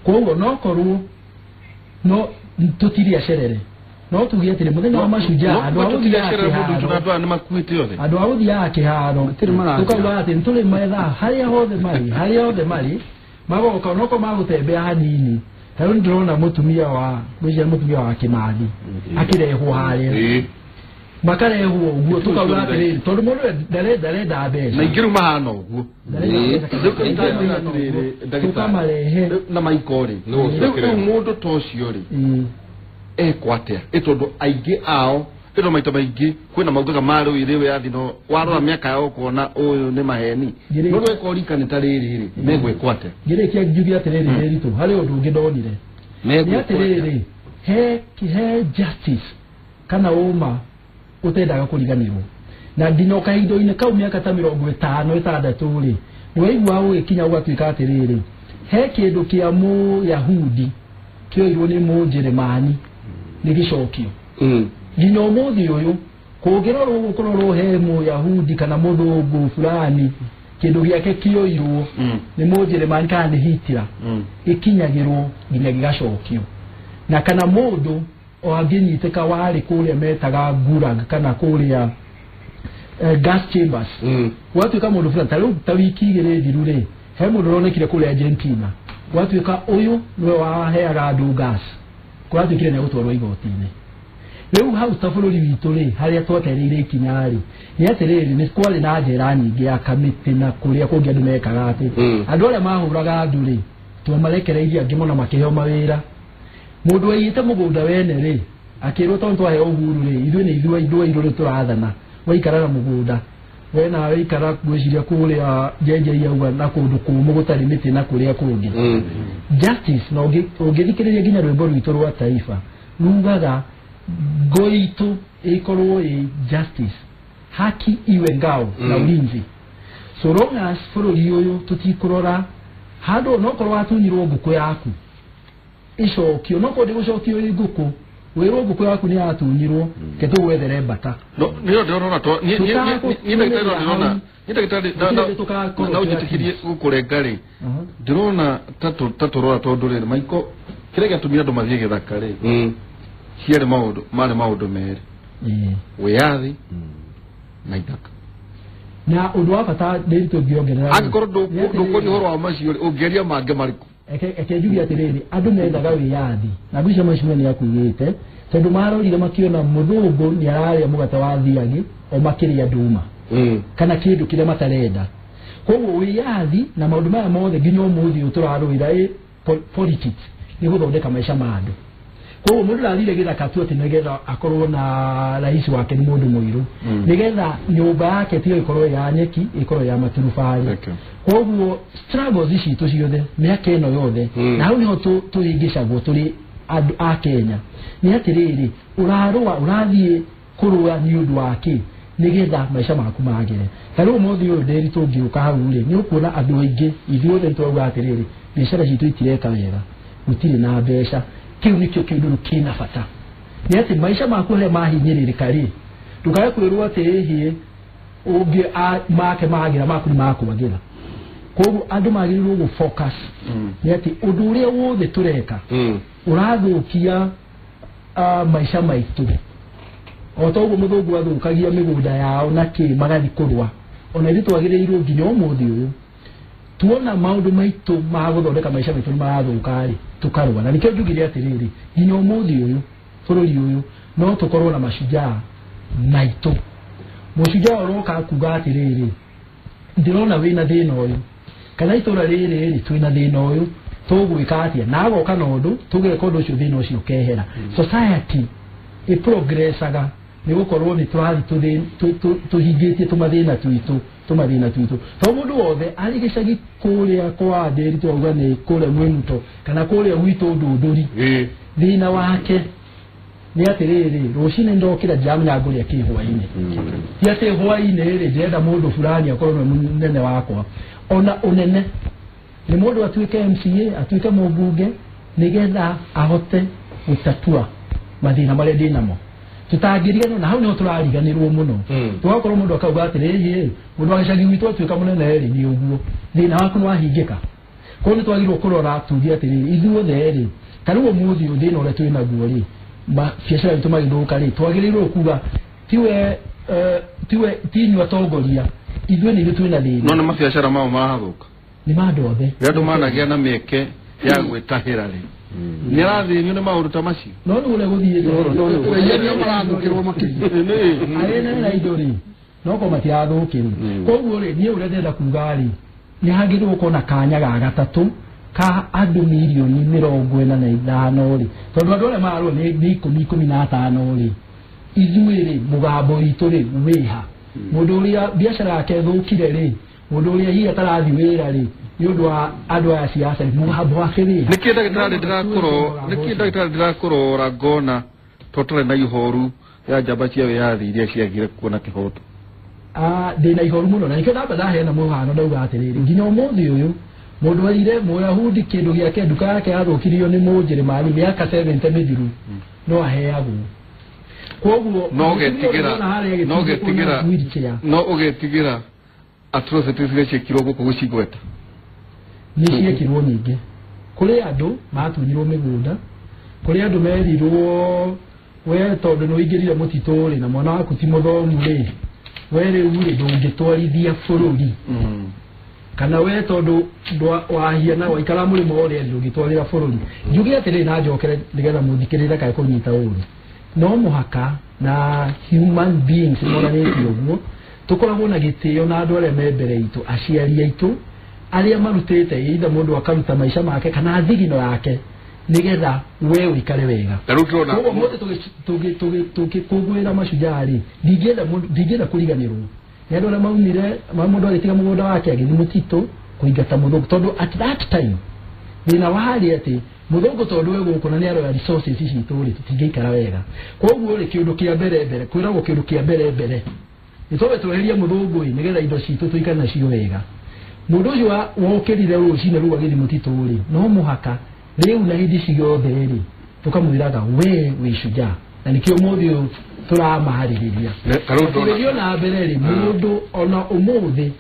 Koguo no korwo no tũtirĩ acerere no tuge atĩrĩ mũthenya wa mashujaa andũ a gũthiaga kĩharo nĩ makuĩte othe andũ a gũthiaga kĩharo tũkauga atĩ nĩ tũrĩ metha harĩa hothe marĩ harĩa hothe marĩ magoka onokorwo magũtembea hanini. Ta rĩu nĩndĩrona mũtumia wa ngwĩciria mũtumia wa Kĩmathi akĩrehwo harĩa makarehwo ũguo tũkauga atĩrĩrĩ tondũ mũndũ ndarenda mbeca na ingĩ rĩu mahana ũguo tũkamarehe na maiko rĩ rĩu mũndũ ta ũcio rĩ ekwo atĩa ĩ tondũ aingĩ ao ĩno maita maingĩ kwĩna maugaga marũire wĩyathi no warora mĩaka yao ũkona ũyũ nĩ maheni no weka ũrikane ta rĩrĩ rĩ megwĩkwo atĩa. Ngĩrĩkia njuge atĩrĩrĩ Ndiritu harĩ ũndũ ũngĩ ndonire nĩ atĩrĩrĩ he justice kana ũma ũtendaga kũriganĩrwo na nginya o kahinda-inĩ kau mĩaka ta 56 rĩ nĩwaigua ũgĩkinya ũgatuĩka atĩrĩrĩ he kĩndũ kĩa Mũyahudi kĩoirwo nĩ Mũnjeremani nĩ gĩcokio nginya ũmũthĩ ũyũ kũngĩrorwo gũkũrorwo he Mũyahudi kana mũthũngũ fulani kĩndũ gĩake kĩoirwo nĩ Mũnjeremani kana nĩ Hitler ĩkinyagĩrwo nginya gĩgacokio. Na kana mũndũ o angĩnyitĩka warĩ kũrĩa metaga Gulag kana kũrĩa gas chambers gwatuĩka mũndũ fulani ta rĩu ta wiki igĩrĩ thiru rĩ he mũndũ ũronekire kũrĩa Argentina gwatuĩka ũyũ nĩwe waheaga andũ gas kũratuĩkire nĩ egũtwarwo igoti-inĩ. Rĩu hau ta bũrũri witũ rĩ harĩa twetereire ikinya rĩ nĩ atĩrĩrĩ nĩ kwarĩ na njĩra nyingĩ ya kamĩtĩ na kũrĩa kũngĩ andũ mekaga atĩ andũ arĩa mahũraga andũ rĩ twamarekereirie angĩ mũno makĩheo mawĩra. Mũndũ waiyĩte mũgũnda wene rĩ akĩrwo tondũ twaheo uhuru rĩ ithuĩ nĩ ithuĩ andũ airũ rĩ tũrathana waikara na mũgũnda we nawe ikara ngwĩciria kũrĩa JJ auga na kũndũ kũmũ gũtarĩ mĩtĩ na kũrĩa kũngĩ. Justice na ũngĩthikĩrĩria nginya rwĩmbo rwitũ rwa taifa rugaga ngo itũ ĩkorwo ĩ justice haki iwe ngao na ulinzi. So long as bũrũri ũyũ tũtikũrora handũ nokorwo watunyirwo ngũkũ yaku icokio nokorwo ndĩgũcokio ĩ ngũkũ wĩrwo ngũkũ yaku nĩ yatunyirwo ke tũgwethere mbata. No nĩ ndĩrona to niĩ ndagĩtarĩ ndĩrona niĩ ndagĩtarĩ na ũnjĩtĩkĩrie gũkũrenga rĩ ndĩrona ta tũrora tondũ rĩrĩ maiko kĩrĩa gĩatũmire andũ mathiĩ gĩthaka rĩ ciarĩ maũndũ marĩ maũndũ merĩ wĩyathi na ithaka. Na ũndũ wa bata Ndiritu ngĩongerera angĩkorwo ndũkũria ũhoro wa macio rĩ ũngĩaria mangĩ marĩkũ? Eke njuge atĩrĩrĩ andũ mendaga wĩyathi na ngwĩciria mheshimiwa nĩ akuugĩte tondũ marorire makĩona mũthũngũ nĩ ararĩa mũgate wa thiagĩ o makĩrĩa ndũma kana kĩndũ kĩrĩa matarenda. Koguo wĩyathi na maũndũ maya mothe nginya ũmũthĩ ũyũ tũrarũĩra politics nĩ gũthondeka maica ma andũ. Koguo mũndũ ndathire gĩthaka tu atĩ nĩgetha akorwo na rais wake nĩ mũndũ mũirũ, nĩgetha nyũmba yake tiyo ĩkorwo ya nyeki, ĩkorwo ya maturubarĩ. Koguo struggles ici citũ ciothe mĩaka ĩno yothe, na hau nĩho tũhĩngĩcagwo tũrĩ andũ a Kenya, nĩ atĩrĩrĩ, ũrarũa ũrathiĩ kũrũa nĩ ũndũ wa kĩ? Nĩgetha maica maku magĩre. Ta rĩu ũmũthĩ ũyũ ndĩri tũngĩũka hau rĩ, nĩ ũkuona andũ aingĩ ithuothe nĩtwauga atĩrĩrĩ, biacara citũ itireka wega, gũtirĩ na mbeca. Kĩu nĩkĩo kĩndũ kĩna bata, nĩ atĩ maica maku harĩa mahinyĩrĩrĩka rĩ, ndũkae kwĩrwo atĩ ĩhĩ ũngĩ make magĩra maku nĩ makwagĩra. Koguo andũ magĩrĩirwo gũ focus nĩ atĩ ũndũ ũrĩa wothe tũreka ũrathũkia maica maitũ. O ta ũguo mũthũngũ athũkagia mĩgũnda yao na kĩ magathiĩ kũrũa, ona ithuĩ twagĩrĩirwo nginya ũmũthĩ ũyũ tuona maũndũ maitũ ma gũthondeka maica maitũ nĩ marathũka rĩ, tũkarũa. Na nĩkĩo njugire atĩrĩrĩ, nginya ũmũthĩ ũyũ bũrũri ũyũ no tũkorwo na mashujaa maitũ. Mũshujaa ũroka kuga atĩrĩrĩ, ndĩrona wĩna thĩna ũyũ, kana itũra rĩrĩ rĩ twĩna thĩna ũyũ, tũgwĩka atĩa? Na agoka na ũndũ, tũgeka ũndũ ũcio, thĩna ũcio ũkehera. Society ĩprogressaga nĩ gũkorwo nĩ tũrathiĩ tũhingĩtie tũmathĩna twitũ. Tondũ mũndũ wothe arĩ gĩcagi kũrĩa kwa Ndĩri twauga nĩ kũrĩa Mwĩmuto kana kũrĩa gwitũ Ndũndũri, thĩna wake nĩ atĩrĩrĩ, rũcinĩ ndokĩra ndiramenya ngũrĩa kĩ hwainĩ. Ti atĩ hwainĩ rĩ ndĩrenda mũndũ fulani akorwo nĩwe mũnene wakwa. Ona ũnene nĩ mũndũ atuĩke MCA, atuĩke mũmbunge, nĩgetha ahote gũtatua mathĩna marĩa ndĩnamo. Tutangĩriganĩrwo, na hau nĩho tũrariganĩrwo mũno. Tũgakorwo mũndũ akauga atĩrĩrĩ, mũndũ wa gĩcagi gwitũ atuĩka mũnene rĩ nĩ ũguo, thĩna waku nĩ wahingĩka. Koguo nĩ twagĩrĩirwo kũrora tuge atĩrĩrĩ, ithuothe rĩ, ta rĩu ũmũthĩ ũyũ thĩna ũrĩa twĩ naguo rĩ, biacara itũ magĩthũka rĩ, twagĩrĩirwo kuga tiwe ti inyuĩ atongoria, ithuĩ nĩ ithuĩ twĩna thĩna. No nĩ mabiacara mao marathũka, nĩ ma andũ othe. Rĩrĩa andũ managĩa na mĩeke ya gwĩtahĩra rĩ, nĩ arathĩnio nĩ maũndũ ta macio. No nĩ ũrĩa gũthiĩte nĩo marathũkĩrwo makĩria, arĩa mena indo rĩ, no korwo matirathũkĩrwo. Koguo rĩ, niĩ ũrĩa ndĩrenda kuga rĩ, nĩ hagĩrĩirwo gũkorwo na kanya ga gatatũ ka andũ mirioni 45 rĩ, tondũ andũ arĩa mararũa nĩ 10-15 rĩ, ithuĩ rĩ mũgambo witũ rĩ wĩha. Mũndũ ũrĩa biacara yake ĩthũkire rĩ, mũndũ ũrĩa hihi atarathiĩ wĩra rĩ, nĩ ũndũ wa andũ aya siasa rĩ, mũgambo wake wĩha. Nĩkĩ ndagĩtarĩ ndĩrakũrora ngona to tũtarĩ na ihoru ya njamba cia wĩyathi iria ciagire kuona kĩhoto? Ndĩna ihoru mũno, na nĩkĩo ndamba ndaheana mũhano ndauga atĩrĩrĩ, nginya ũmũthĩ ũyũ mũndũ aire Mũyahudi kĩndũ gĩake nduka yake yathũkirio nĩ Mũnjĩrĩmani mĩaka 70 mĩthiru no aheagwo. Koguo no ũgetigĩra atrocities iria ciekirwo gũkũ gũcigweta nĩ ciekirwo nyingĩ. Kũrĩ andũ matunyirwo mĩgũnda, kũrĩ andũ merirwo we tondũ nĩ ũingĩrire mũtitũ rĩ na mwana waku ti mũthomu rĩ, we rĩu rĩ ndũngĩtwarithia bũrũri, kana we tondũ wahiana waikara mũrĩmo ũrĩa ndũngĩtwarĩra bũrũri. Njuge atĩrĩrĩ na njokere nĩgetha mũthikĩrĩre kae kũnyita ũru, no mũhaka na human beings monanĩtie ũguo tũkoragwo na gĩtĩo na andũ arĩa me mbere itũ, aciari aitũ arĩa marutĩte either mũndũ akaruta maica make kana thigino yake nĩgetha we ũikare wega. Koguo mũthĩ tũgĩkũngũĩra mashujaa rĩ, ndingĩenda kũriganĩrwo nĩ andũ arĩa maumire, mũndũ agĩtiga mũgũnda wake agĩthiĩ mũtitũ kũingata mũthũngũ, tondũ at that time thĩna warĩ atĩ mũthũngũ tondũ we gũkũ na nĩ aroya resources citũ rĩ, tũtingĩikara wega. Koguo rĩ, kĩũndũ kĩa mbere mbere kwĩragwo kĩũndũ kĩa mbere mbere nĩ twambe tweherie mũthũngũ ĩ, nĩgetha indo citũ tũikare nacio wega. Mũndũ ũcio wokĩrire rũcinĩ rũu agĩthiĩ mũtitũ rĩ, no mũhaka rĩu na hĩndĩ ciothe rĩ tũkamwĩraga we wĩ shujaa, na nĩkĩo ũmũthĩ ũyũ tũramarĩrĩria. Tũgĩthiĩ na mbere rĩ, mũndũ ona ũmũthĩ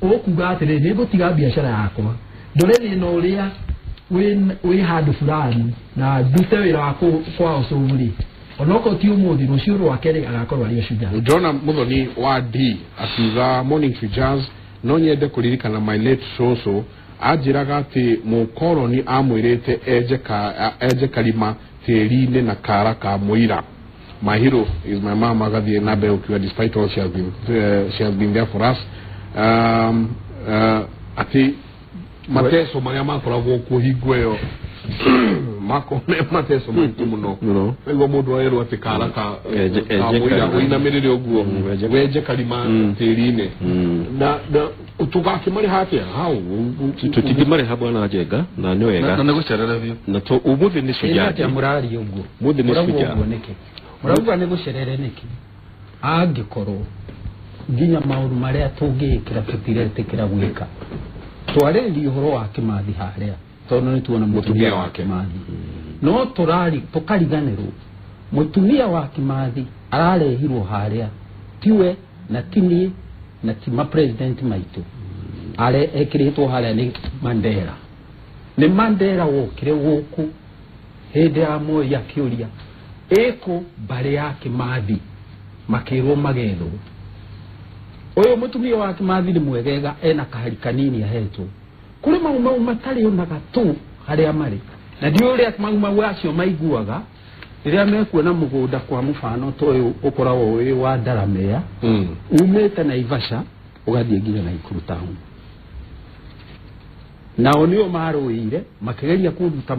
ũkuga atĩrĩrĩ, nĩ ngũtiga biacara yakwa ndore thĩna ũrĩa wĩ handũ fulani na ndute wĩra wa kwa ũcũgũ rĩ, onokorwo ti ũmũthĩ, rũciũ rwake rĩ agakorwo arĩ shujaa. Ndĩrona Muthoni wa D akiuga morning shujaz, no nyende kũririkana my late soso anjĩraga atĩ mũkoroni amwĩrĩte enje karima tĩri-inĩ na kara ka mũira. My hero is my mama agathiĩ na mbere gũkiuga despite all she has been there for us. Atĩ mateso marĩa makoragwo kuo hingo ĩyo makome mateso maritũ mũno nĩguo mũndũ aerwo atĩ kara ka ũinamĩrĩre ũguo wenje karima tĩri-inĩ na tũgakĩmarĩha atĩa hau tũtingĩmarĩha bwana Njenga na nĩ wega na nĩgũcerere biũ na ũmũthĩ nĩ shujaa atĩa mũraria ũguo mũthĩ nĩ shujaa nĩkĩ mũrauga nĩ gũcerere nĩkĩ angĩkorwo nginya maũndũ marĩa tũngĩĩkĩra tũtiretĩkĩra gwĩka twarĩrĩria ũhoro wa Kĩmathi harĩa tondũ nĩ tuona mũtumia wa Kĩmathi no tũrari tũkariganĩrwo mũtumia wa Kĩmathi ararehirwo harĩa tiwe na ti niĩ na ti ma president maitũ are ekĩrĩtwo harĩa nĩ Mandela nĩ Mandela wokire gũkũ hĩndĩ ya Moi akĩũria ĩkũ mbarĩ ya Kĩmathi makĩrwo magethwo ũyũ mũtumia wa Kĩmathi nĩ mwegega ena kahari kanini ahetwo kũrĩ mau mau matarĩ ona gatũ harĩa marĩ na ndiũĩ ũrĩa mau mau acio maiguaga rĩrĩa mekuona mũgũnda kwa mũbano ta ũyũ ũkoragwo wĩ wa Ndaramea umĩte Naivasha ũgathiĩ nginya Naikuru town nao nĩo marũĩire makĩgeria kũruta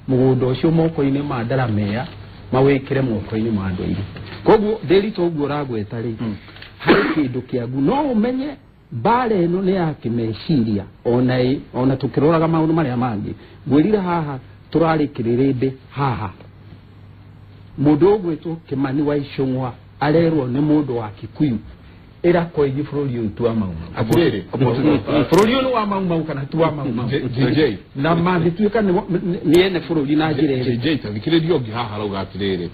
mũgũnda ũcio moko-inĩ ma Ndaramea mawĩkĩre moko-inĩ ma andũ airũ koguo Ndĩritũ ũguo ũragweta rĩ harĩ kĩndũ kĩagu no ũmenye mbara ĩno nĩ ya kĩmeciria ona tũkĩroraga maũndũ marĩa mangĩ ngwĩrire haha tũrarĩ kĩrĩrĩmbĩ haha mũndũ ũgwĩtwo Kĩmani wa Icũng'wa arerwo nĩ mũndũ wa Kikuyu ĩra Koigi bũrũri ũyũ ti wa Mau Mau atĩrĩrĩ bũrũri ũyũ nĩ wa Mau Mau kana ti wa Mau Mau JJ na mangĩtuĩka nĩ ene bũrũri na njĩra ĩrĩ JJ tathikĩrĩria ũngĩ haha arauga atĩrĩrĩ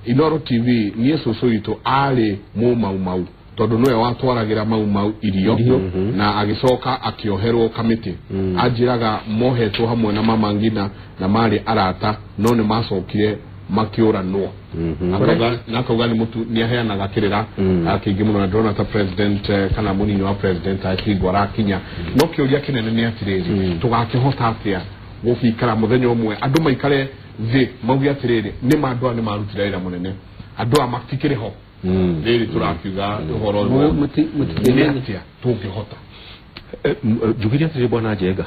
Inoro TV niĩ cũcũ witũ arĩ mũ Mau Mau tondũ nĩwe watwaragĩra Mau Mau irio na agĩcoka akĩoherwo kamĩtĩ anjĩraga mohetwo hamwe na mama Ngina na marĩ arata no nĩ macokire makĩũranwo na akauga nĩ mũtu nĩ aheanaga kĩrĩra kĩingĩ mũno na ndĩrona ta president kana mũnini wa president akĩigua arakinya no kĩũria kĩnene nĩ atĩrĩrĩ tũgakĩhota atĩa gũgĩikara mũthenya ũmwe andũ maikare thĩ mauge atĩrĩrĩ nĩ ma andũ aya nĩ marutire wĩra mũnene andũ aya matikĩrĩ ho rĩrĩ tũrakiuga ũhoro nĩ atĩa tũngĩhota njugire atĩrĩ bwana Njenga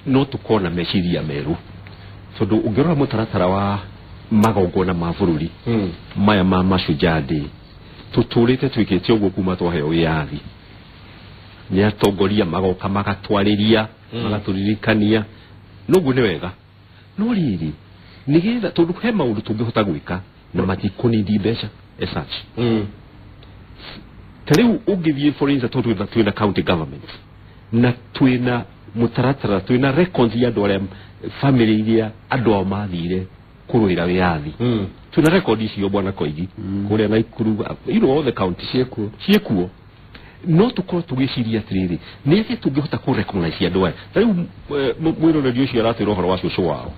no tũkorwo na meciria merũ tondũ ũngĩrora mũtaratara wa magongona ma bũrũri maya ma Mashujaa Day tũtũrĩte twĩkĩte ũguo kuma twaheo wĩyathi nĩ atongoria magoka magatwarĩria magatũririkania noguo nĩ wega no rĩrĩ nĩgetha tondũ he maũndũ tũngĩhota gwĩka na matikũnindi mbeca as such ta rĩu ũngĩthiĩ for instance tondũ twĩna county government na twĩna mũtaratara twĩna records ya andũ arĩa family iria andũ ao mathire kũrũĩra wĩyathi twĩna record icio bwana Koigi kũrĩa Naikuru you know all the counties ciĩkuo no tũkorwo tũgĩciria atĩrĩrĩ nĩ atĩa tũngĩhota kũ recognize andũ aya ta rĩu mwĩroreri ũcio aratwĩra ũhoro wa cũcũ wao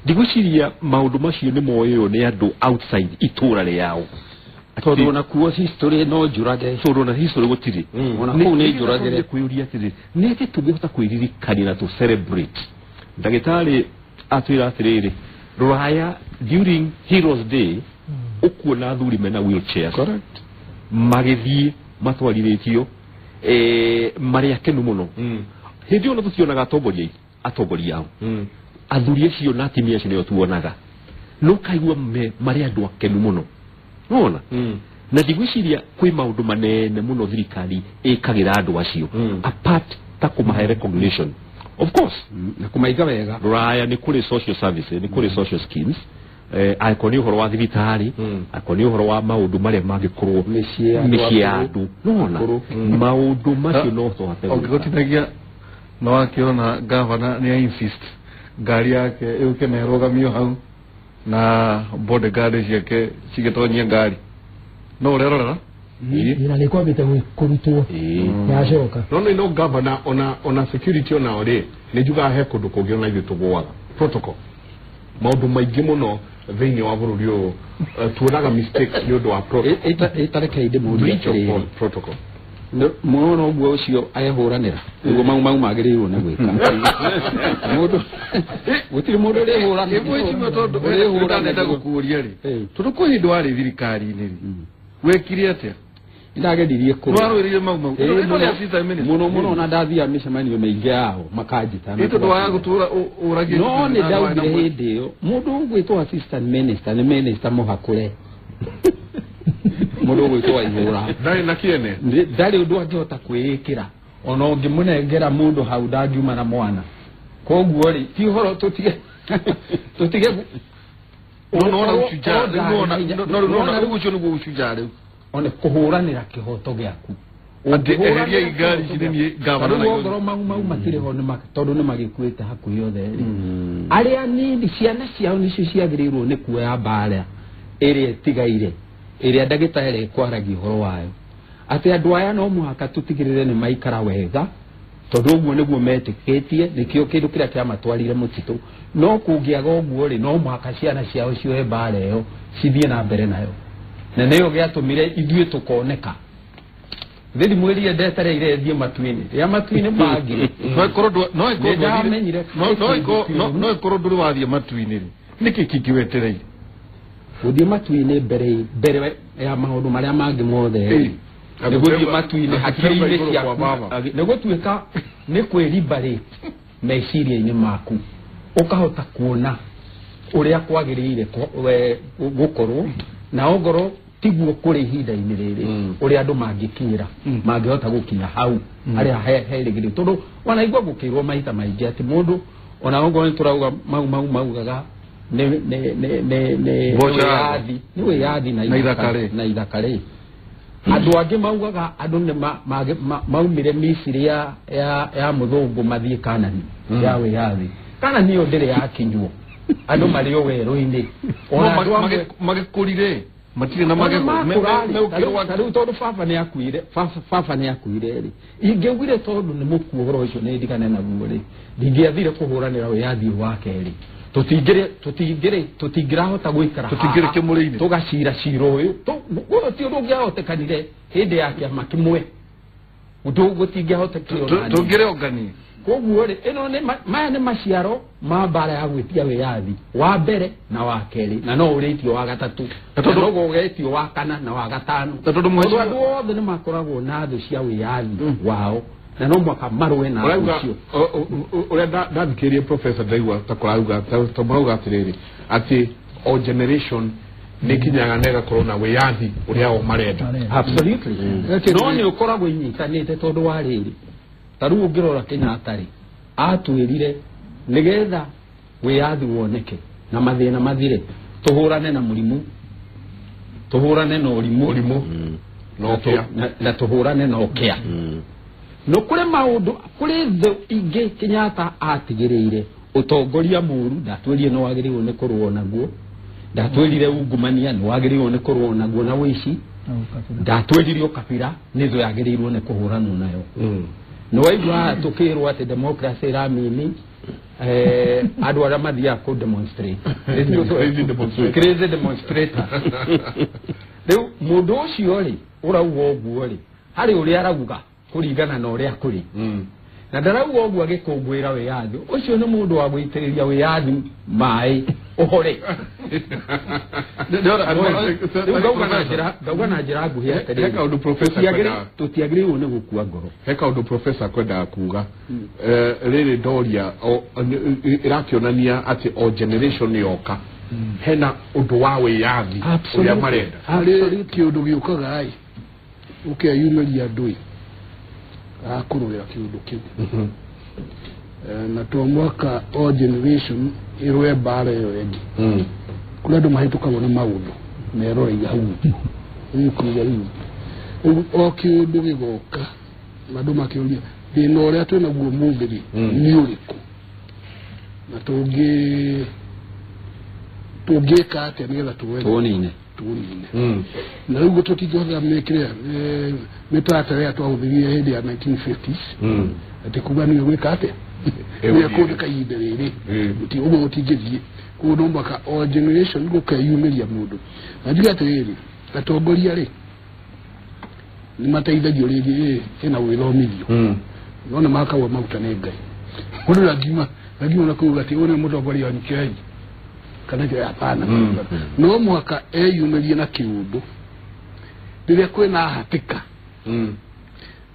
ndigwĩciria maũndũ macio nĩ moĩo nĩ andũ outside itũra rĩao tondũ ona kuo history no njũrage tondũ ona history gũtirĩ ona kũu nĩ njũragĩre kwĩyũria atĩrĩrĩ nĩ atĩa tũngĩhota kwĩririkania na tũ celebrate ndagĩtarĩ atwĩra atĩrĩrĩ rũraya during Heroes Day ũkuona athuri mena wheelchairs magĩthiĩ matwarithĩtio marĩ akenu mũno hĩndĩ ĩyo tũtionaga atongoria atongoria ao athuri acio na atumia acio nĩo tuonaga no kaigua marĩ andũ akenu mũno nona na ndigwĩciria kwĩ maũndũ manene mũno thirikari ĩkagĩra andũ acio apart ta kũmahe recognition of course na kũmaiga wega rũraya nĩ kũrĩ social services nĩ kũrĩ social schemes angĩkorwo nĩ ũhoro wa thibitarĩ angĩkorwo nĩ ũhoro wa maũndũ marĩa mangĩkorwo mĩciĩ ya andũ nona maũndũ macio no tũhote ũngĩgũtinagia no akĩona gavana nĩ insist ngari yake ĩũke na ĩrũgamio hau na bodyguard ciake cigĩtonyia ngari no ũrerorera na nĩ kwambĩte kũrutwo yacoka no no governor ona security ona rĩ nĩ njugaga he kũndũ kũngĩ ona ithuĩ tũgũaga protocol maũndũ maingĩ mũno thĩinĩ wa bũrũri ũyũ tuonaga mistakes nĩ ũndũ wa protocol ĩtareke ndĩmũrie atĩrĩrĩ protocol mũno ũguo ũcio ehũranĩra nĩguo Mau Mau magĩrĩirwo nĩ gwĩka mũndũ gũtirĩ mũndũ ũrĩhũranĩra tondũ ũrĩhũranĩra gũkũria rĩ tondũ kwĩ hĩndĩ warĩ thirikari-inĩ rĩ wekire atĩa Ndageririe kũrũa. Nĩwarũĩrĩire Mau Mau. Ĩĩ, Ĩno nĩ assistant minister. Mũno mũno ona ndathiaga mĩcemanio mĩingĩ yao makanjĩta. Ĩ tondũ wa gũtũra ũragie. No nĩ ndaugire hĩndĩ ĩyo mũndũ ũgwĩtwo assistant minister nĩ minister mũhakũre. Mũndũ ũgwĩtwo Waihũra. Ndarĩ na kĩene. Ndarĩ ũndũ angĩhota kwĩĩkĩra. Ona ũngĩmũnengera mũndũ hau ndangiuma na mwana. Koguo rĩ ti ũhoro tũtige tũtige No nona ushujaa, no nona rĩu ũcio nĩguo ushujaa rĩu. One kũhũranĩra kĩhoto gĩaku. Atĩ eheria igari ici nĩ niĩ ngavana na Rĩu ongorwo Mau Mau matirĩ ho tondũ nĩ magĩkuĩte hakuhĩ othe rĩ. Arĩa nini ciana ciao nĩcio ciagĩrĩirwo nĩ kuoya mbara ĩrĩa ĩtigaire ĩrĩa ndagĩtarĩ ĩkwaragia ũhoro wayo. Atĩ andũ aya no mũhaka tũtigĩrĩre nĩ maikara wega tondũ ũguo nĩguo metĩkĩtie nĩkĩo kĩndũ kĩrĩa kĩamatwarire mũtitũ. No kũngĩaga ũguo rĩ no mũhaka ciana ciao cioe mbara ĩyo cithiĩ na mbere nayo. Na nĩyo gĩatũmire ithuĩ tũkoneka. Thĩri mwĩrire ndetereire thiĩ matu-inĩ. Rĩa matu-inĩ mangĩ. No ĩkorwo ndũrĩ wathiĩ matu-inĩ rĩ. Nĩkĩ kĩngĩ wetereire? Gũthiĩ matu-inĩ mbere ya maũndũ marĩa mangĩ mothe. Nĩ gũthiĩ matu-inĩ hakiri-inĩ ciaku. Nĩ gũtuĩka nĩ kwĩribarate meciria-inĩ maku. Ũkahota kuona ũrĩa kwagĩrĩire gũkorwo na ongorwo tiguo kũrĩ ihinda-inĩ rĩrĩ ũrĩa andũ mangĩkinyĩra mangĩhota gũkinya hau harĩa herĩgĩrĩire tondũ wanaigua gũkĩrwo maita maingĩ atĩ mũndũ ona ongorwo nĩ tũrauga Mau Mau maugaga nĩ wĩyathi nĩ wĩyathi na ithaka rĩ. Andũ angĩ maugaga andũ nĩ maumire Misiri ya mũthũngũ mathiĩ Kanani ya wĩyathi. Kanani ĩyo ndĩrĩ yakinywo andũ marĩ o werũ-inĩ. Ona andũ amwe magĩkũrire matirĩ na magego rĩu tondũ baba nĩ akuire baba nĩ akuire rĩ ingĩaugire tondũ nĩ mũkuo ũhoro ũcio nĩ ndigane naguo rĩ ndingĩathire kũhũranĩra wĩyathi wa kerĩ. Tũtingĩrahota gũikara tũtingĩrĩ kĩmũrĩ-inĩ tũgacira cira ũyũ ũyũ ti ũndũ ũngĩahotekanire hĩndĩ ya kĩama kĩmwe ũndũ gũtingĩahotekire tũngĩrĩongania. Koguo rĩ ĩno nĩ maya nĩ maciaro ma mbara ya gwĩtia wĩyathi wa mbere na wa kerĩ na no ũrĩtio wa gatatũ na no gũgetio wa kana na wa gatano tondũ andũ othe nĩ makoragwo na thũ cia wĩyathi wao na no mwaka marũe na ũcio. Ũrĩa ndathikĩrĩrie professor ndaigua ta kũrauga ta marauga atĩrĩrĩ atĩ o generation nĩ kinyaga na ĩgakorwo na wĩyathi ũrĩa o marenda. Absolutely. No nĩ ũkoragwo inyitanĩte tondũ wa rĩrĩ ta rĩu ũngĩrora Kenyatta rĩ atwĩrire nĩgetha wĩyathi woneke na mathĩna mathire tũhũrane na mũrimũ tũhũrane na ũrimũ na tũhũrane na ũkĩa. No kũrĩ maũndũ kũrĩ thũ ingĩ Kenyatta atigĩrĩire ũtongoria mũũru ndatwĩrire nĩ wagĩrĩirwo nĩ kũrũo naguo ndatwĩrire ungumania nĩ wagĩrĩirwo nĩ kũrũo naguo na ũici ndatwĩrire ũkabira nĩ thũ yagĩrĩirwo nĩ kũhũranwo nayo. Nĩ waigua tũkĩrwo atĩ democracy ĩramini andũ arĩa mathiaga kũ demonstrate crazy demonstrator. Rĩu mũndũ ũcio rĩ ũrauga ũguo rĩ harĩ ũrĩa arauga kũringana na ũrĩa kũrĩ na ndarauga ũguo agĩkũngũĩra wĩyathi ũcio nĩ mũndũ wa gũitĩrĩria wĩyathi maĩ ũhore. Rĩu ngauga na njĩra nguhĩ atĩrĩrĩ tũtiagĩrĩirwo nĩ gũkua ngoro. He kaũndũ professor kwendaga kuga rĩrĩ ndoria ĩrakĩonania atĩ o generation yoka hena ũndũ wa wĩyathi ũrĩa marenda. Harĩ kĩũndũ gĩũkaga ĩ ũkeyumĩria andũ ĩ akũrũĩra kĩũndũ kĩu na to mwaka o generation ĩrũe mbara ĩyo ĩngĩ kũrĩ andũ mahĩtũkagwo nĩ maũndũ meroreiga hau rĩu kuga rĩu o kĩũndũ gĩgoka na andũ makĩũria thĩna ũrĩa twĩnaguo ũmũthĩ rĩ nĩ ũrĩkũ na tũngĩka atĩa nĩgetha tũũnine na rĩu tũtingĩhũthĩra mĩkĩrĩa mĩtaratara ĩrĩa twahũthĩrire hĩndĩ ya 1950s atĩ kuga nĩwe gwĩka atĩa nĩwe kũndĩka ihinda rĩrĩ ũguo gũtingĩthiĩ koguo no mũhaka o generation gũkeyumĩria mũndũ na njuge atĩrĩrĩ atongoria rĩ nĩ mateithagio rĩngĩ ĩna gwĩthomithio no nĩ makagwo maguta nĩ Ngai mũndũ ndangiuma na kuga atĩ ũyũ nĩ mũtongoria wanyu kĩai kana kĩo hapana no mũhaka eyumĩrie na kĩũndũ Rĩrĩa kwĩna hatĩka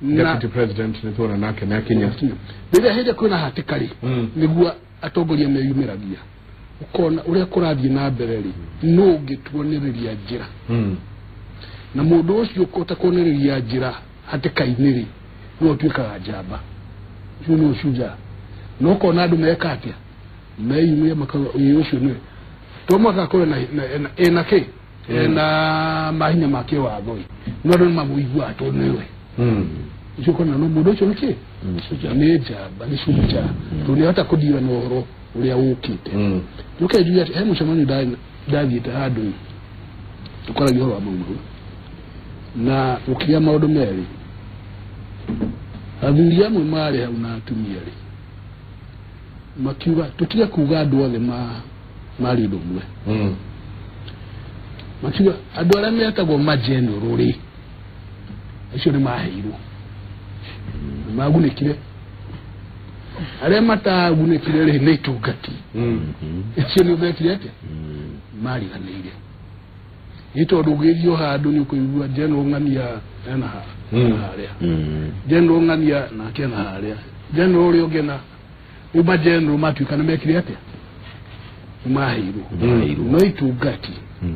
Deputy President nĩ tuona nake nĩ akinya. Rĩrĩa hĩndĩ kwĩna hatĩka rĩ, nĩguo atongoria meyumĩragia. Ũkona ũrĩa kũrathiĩ na mbere rĩ, nũ ũngĩtuonereria njĩra. Na mũndũ ũcio ũkũhota kuonereria njĩra hatĩka-inĩ rĩ, nĩwe ũtuĩkaga njamba. Ũcio nĩwe shujaa. Na ũkona andũ meka atĩa? Meyumĩria makauga ĩĩ ũcio nĩwe. To mũhaka akorwo ena kĩ? Ena mahinya ma kĩwatho ĩ. No andũ nĩmamũiguaga tondũ nĩwe. Ũcio ũkona no mũndũ ũcio nĩ kĩ? Nĩ njamba, nĩ shujaa. Tondũ nĩahota kũdira na ũhoro ũrĩa ũkĩte. Njuke njuge atĩ he mũcemanio ndathiĩte handũ ĩ, tũkoragia ũhoro wa Mau Mau. Na gũkĩgĩa maũndũ merĩ. Athuri amwe marĩ hau na atumia rĩ, makiuga tũtige kuga andũ othe marĩ ũndũ ũmwe. Makiuga andũ arĩa metagwo mageneral rĩ, acio nĩ maheirwo, nĩ magunĩkire. Arĩa matagunĩkire rĩ, nĩ itungati. Acio nĩ mekire atĩa? Mariganĩire. Nĩ tondũ ũgĩthiĩ handũ nĩ ũkũigua general ng'ania ena harĩa, general ng'ania nake ena harĩa, general ũrĩa ũngĩ na rĩu ma general matuĩka nĩ mekire atĩa? Nĩ maheirwo. No itungati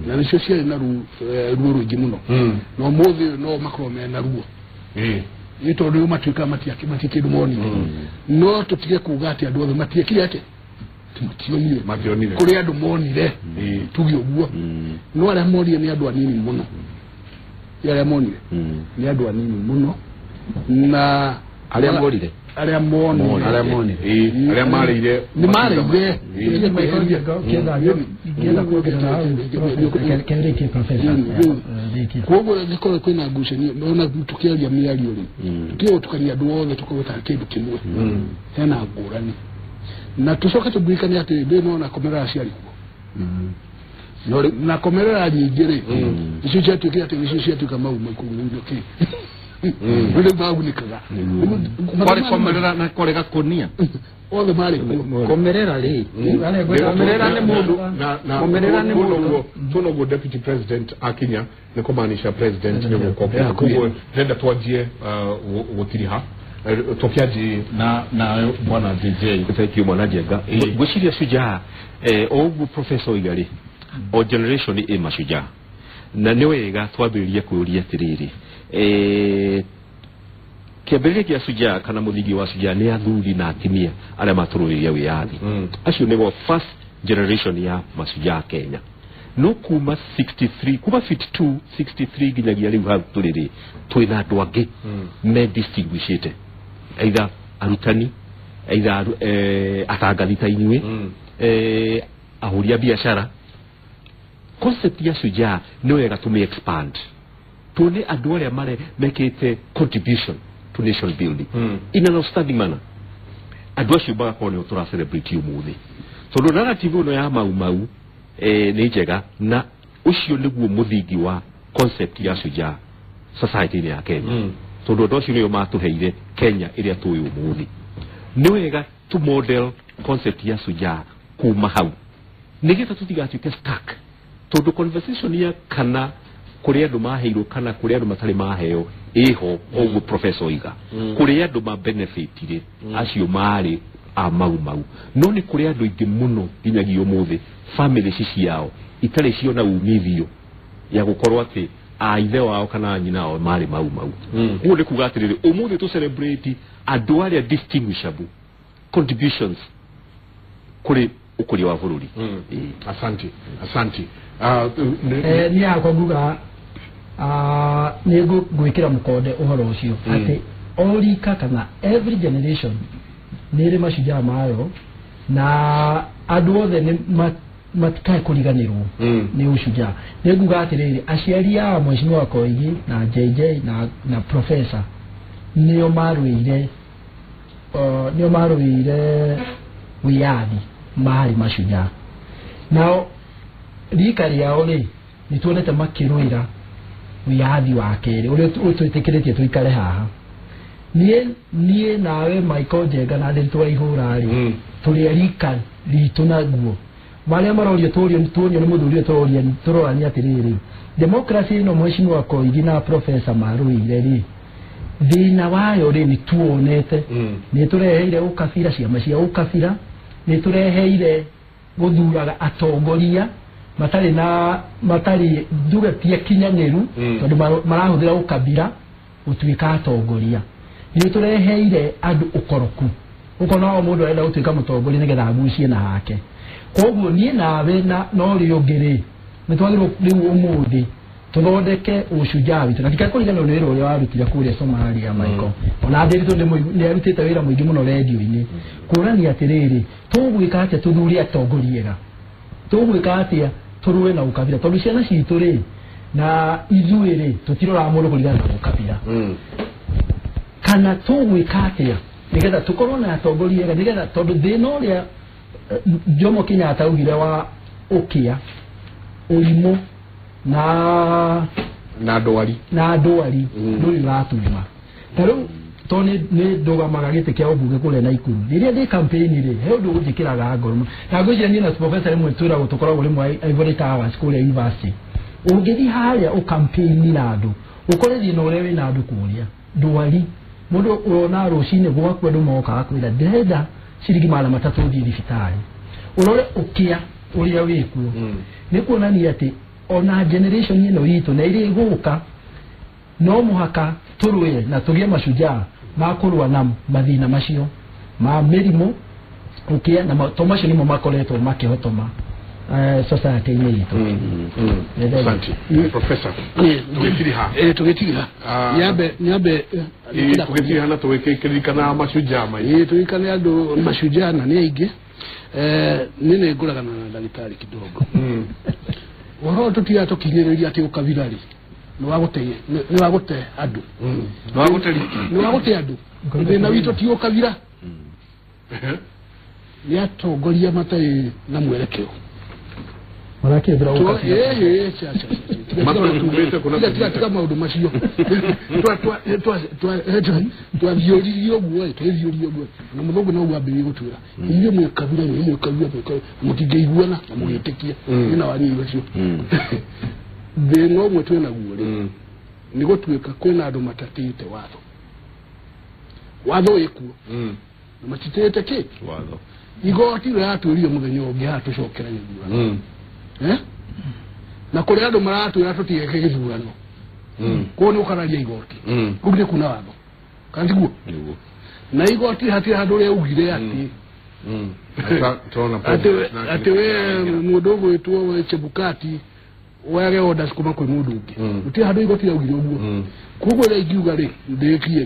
na nĩcio ciarĩ na ruo rũingĩ mũno. Na ũmũthĩ ũyũ no makorwo mena ruo. Nĩ tondũ rĩu matuĩka matirĩ kĩndũ monire. No tũtige kuga atĩ andũ othe matiekire atĩa? Mationire. Mationire. Kũrĩ andũ monire, tuge ũguo. No arĩa monire nĩ andũ anini mũno. Nĩ arĩa monire nĩ andũ anini mũno. Na arĩa morire, arĩa monire, arĩa monire, arĩa marĩire, nĩ marĩire. Koguo angĩkorwo kwĩna ngucanio, ona tũkĩaria mĩario rĩ, tũtige gũtukania andũ othe tũkorwo tarĩ kĩndũ kĩmwe. Hena ngũrani. Na tũcoke tũririkane atĩ ndĩ nona komerera ciarĩ kuo. Na komerera nyingĩ rĩ, icio ciatuĩkire atĩ nĩcio ciatuĩka mau maikũrũ kĩ. Rĩu magunĩkaga. Kwarĩ komerera na kwarĩ gakonia. Othe marĩ kuo. Komerera rĩ, komerera nĩ mũndũ, komerera nĩ mũndũ. Tuona ũguo Deputy President akinya nĩ kũmaanisha President nĩ gũka. Koguo ndĩrenda twanjie gũtiriha. Tũkĩanjie na bwana JJ. Thank you mwana Njenga. Ngwĩciria shujaa o ũguo Professor oiga rĩ, o generation ĩ mashujaa. Na nĩ wega twambĩrĩrie kwĩũria atĩrĩrĩ, kĩambĩrĩria kĩa shujaa kana mũthingi wa shujaa nĩ athuri na atumia arĩa matũrũĩrĩire wĩyathi. Acio nĩo first generation ya mashujaa Kenya. No kuma 63, kuma 52, 63 nginyagia rĩu hau tũrĩ rĩ, twĩna andũ angĩ me distinguishĩte, either arutani, either atangathi ta inyuĩ, ahũri a biacara. Concept ya shujaa nĩ wega tũmĩ expand, tuone andũ arĩa mare mekĩte contribution to nation building in an outstanding manner. Andũ acio magakorwo nĩo tũra celebrate ũmũthĩ, tondũ narrative ĩno ya Mau Mau nĩ njega, na ũcio nĩguo mũthingi wa concept ya shujaa society-inĩ ya Kenya. Tondũ andũ acio nĩo matũheire Kenya ĩrĩa tũĩ ũmũthĩ. Nĩ wega tu model concept ya shujaa kuma hau, nĩgetha tũtigatuĩke stuck, tondũ conversation ya kana kũrĩ andũ maheirwo kana kũrĩ andũ matarĩ maheo ĩho. Ũguo Professor oiga, kũrĩ andũ ma benefitire acio marĩ a Mau Mau, no nĩ kũrĩ andũ aingĩ mũno nginyagia ũmũthĩ family ici ciao itarĩ ciona umithio ya gũkorwo atĩ a ithe wao kana nyina wao marĩ Mau Mau. Ũguo nĩ kuga atĩrĩrĩ, ũmũthĩ tũ celebrate andũ arĩa distinguishable contributions kũrĩ ũkũria wa bũrũri. Asante, asante. Niĩ hakwa nguga nĩ ngwĩkĩra mũkonde ũhoro ũcio atĩ o rika kana every generation nĩ ĩrĩ mashujaa mayo, na andũ othe nĩ matikae kũriganĩrwo nĩ ũshujaa. Nĩ nguga atĩrĩrĩ, aciari a Mheshimiwa Koigi na JJ na Professor nĩo marũĩire wĩyathi, marĩ mashujaa. Nao rika rĩao rĩ, nĩ tuonete makĩrũĩra wĩyathi wa kerĩ ũrĩa ũtwĩtĩkĩrĩtie tũikare haha. Niĩ nawe Michael Njenga na Ndĩritũ wa Ihũra rĩ, tũrĩ a rika ritũ naguo. Marĩa marorio tuorio tuonio nĩ mũthuri tũroria tũrorania atĩrĩrĩ democracy ĩno mheshimiwa Koigi na professor marũire rĩ thĩna wayo rĩ nĩ tuonete nĩ tũreheire ũkabira ciama cia ũkabira nĩ tũreheire gũthuraga atongoria matarĩ na matarĩ nduge ti akinyanĩru tondũ marahũthĩra ũkabira gũtuĩka atongoria nĩ tũreheire andũ ũkoroku ũkona o mũndũ arenda gũtuĩka mũtongoria nĩgetha agucie na hake koguo niĩ nawe na ũrĩa ũngĩ rĩ nĩ twagĩrĩirwo rĩu ũmũthĩ tũthondeke ũcujaa witũ na ndikakũriganĩrwo nĩ wĩra ũrĩa warutire kũrĩa Somalia Michael ona Ndĩritũ nĩ arutĩte wĩra mũingĩ mũno rendio-inĩ kũrania atĩrĩrĩ tũgwĩka atĩa tũthure atongoria ega tũgwĩka atĩa tũrũe na ũkabira tondũ ciana citũ rĩ na ithuĩ rĩ tũtiroraga mũndũ kũringana na ũkabira kana tũgwĩka atĩa nĩgetha tũkorwo na atongoria ega nĩgetha tondũ thĩna ũrĩa Jomo Kenyatta augire wa ũkĩa ũrimũ na ndwari ndũrĩ ũratuma ta rĩu tondũ nĩ ndũgamaga gĩtĩ kĩa ũmbunge kũrĩa Naikuru rĩrĩa ndĩ campaign rĩ he ũndũ ũnjĩkĩraga ngoro na ngwĩciria niĩ na professor rĩmwe twĩragwo tũkoragwo rĩmwe Ivory Towers kũrĩa university ũngĩthiĩ harĩa ũcampaign na andũ ũkore thĩna ũrĩa wĩna andũ kũrĩa ndwari mũndũ ũrona rũcinĩ gwaku andũ mokaga kwĩra ndĩrenda ciringi 300 thiĩ thibitarĩ ũrore ũkĩa ũrĩa wĩkuo nĩ kuonania atĩ ona generation ĩno itũ na ĩrĩa ĩgũka no mũhaka tũrũe na tũgĩe mashujaa ma kũrũa na mathĩna macio ma mĩrimũ ũkĩa na to macio nĩmo makoretwo makĩhotoma society-inĩ itũ. Asante professor tũgĩtiriha tũgĩtiriha nyambe tũgĩtiriha na tũgĩkĩririkana mashujaa maitũ tũgĩkane andũ mashujaa na nĩ aingĩ nĩ nĩ ngũragana na ndagĩtarĩ kidogo ũhoro tũtiga tũkinyĩrĩria atĩ ũkabira rĩ nĩ wa gũte andũ nĩ wa gũte andũ thĩna witũ ti ũkabira nĩ atongoria matarĩ na mwerekeo marakĩhũthĩra ũkabira tiga maũndũ macio twathiũririe ũguo twĩthiũrie ũguo na mũthũngũ noguo ambĩrĩrie gũtwĩra inyuĩ mwĩ kabira mwĩ kabira mũtingĩiguana na mũgĩtĩkia nĩ na wanyinyi acio thĩna ũmwe twĩnaguo rĩ nĩ gũtuĩka kwĩna andũ matatĩĩte watho watho wĩkuo na matitĩĩte kĩ watho igoti rĩratwĩrire mũthenya ũngĩ haha tũcokere gĩthurano na kũrĩ andũ maratwĩra tũtigeke gĩthurano koguo nĩ ũkararia igoti kũu nĩ kuna watho kana tiguo na igoti hatirĩ handũ rĩaugire atĩ atĩ we mũndũ ũgwĩtwo Chebukati woyage orders kuma kwĩ mũndũ ũngĩ gũtirĩ handũ igoti rĩaugire ũguo koguo ũrĩa ingiuga rĩ ndĩkie.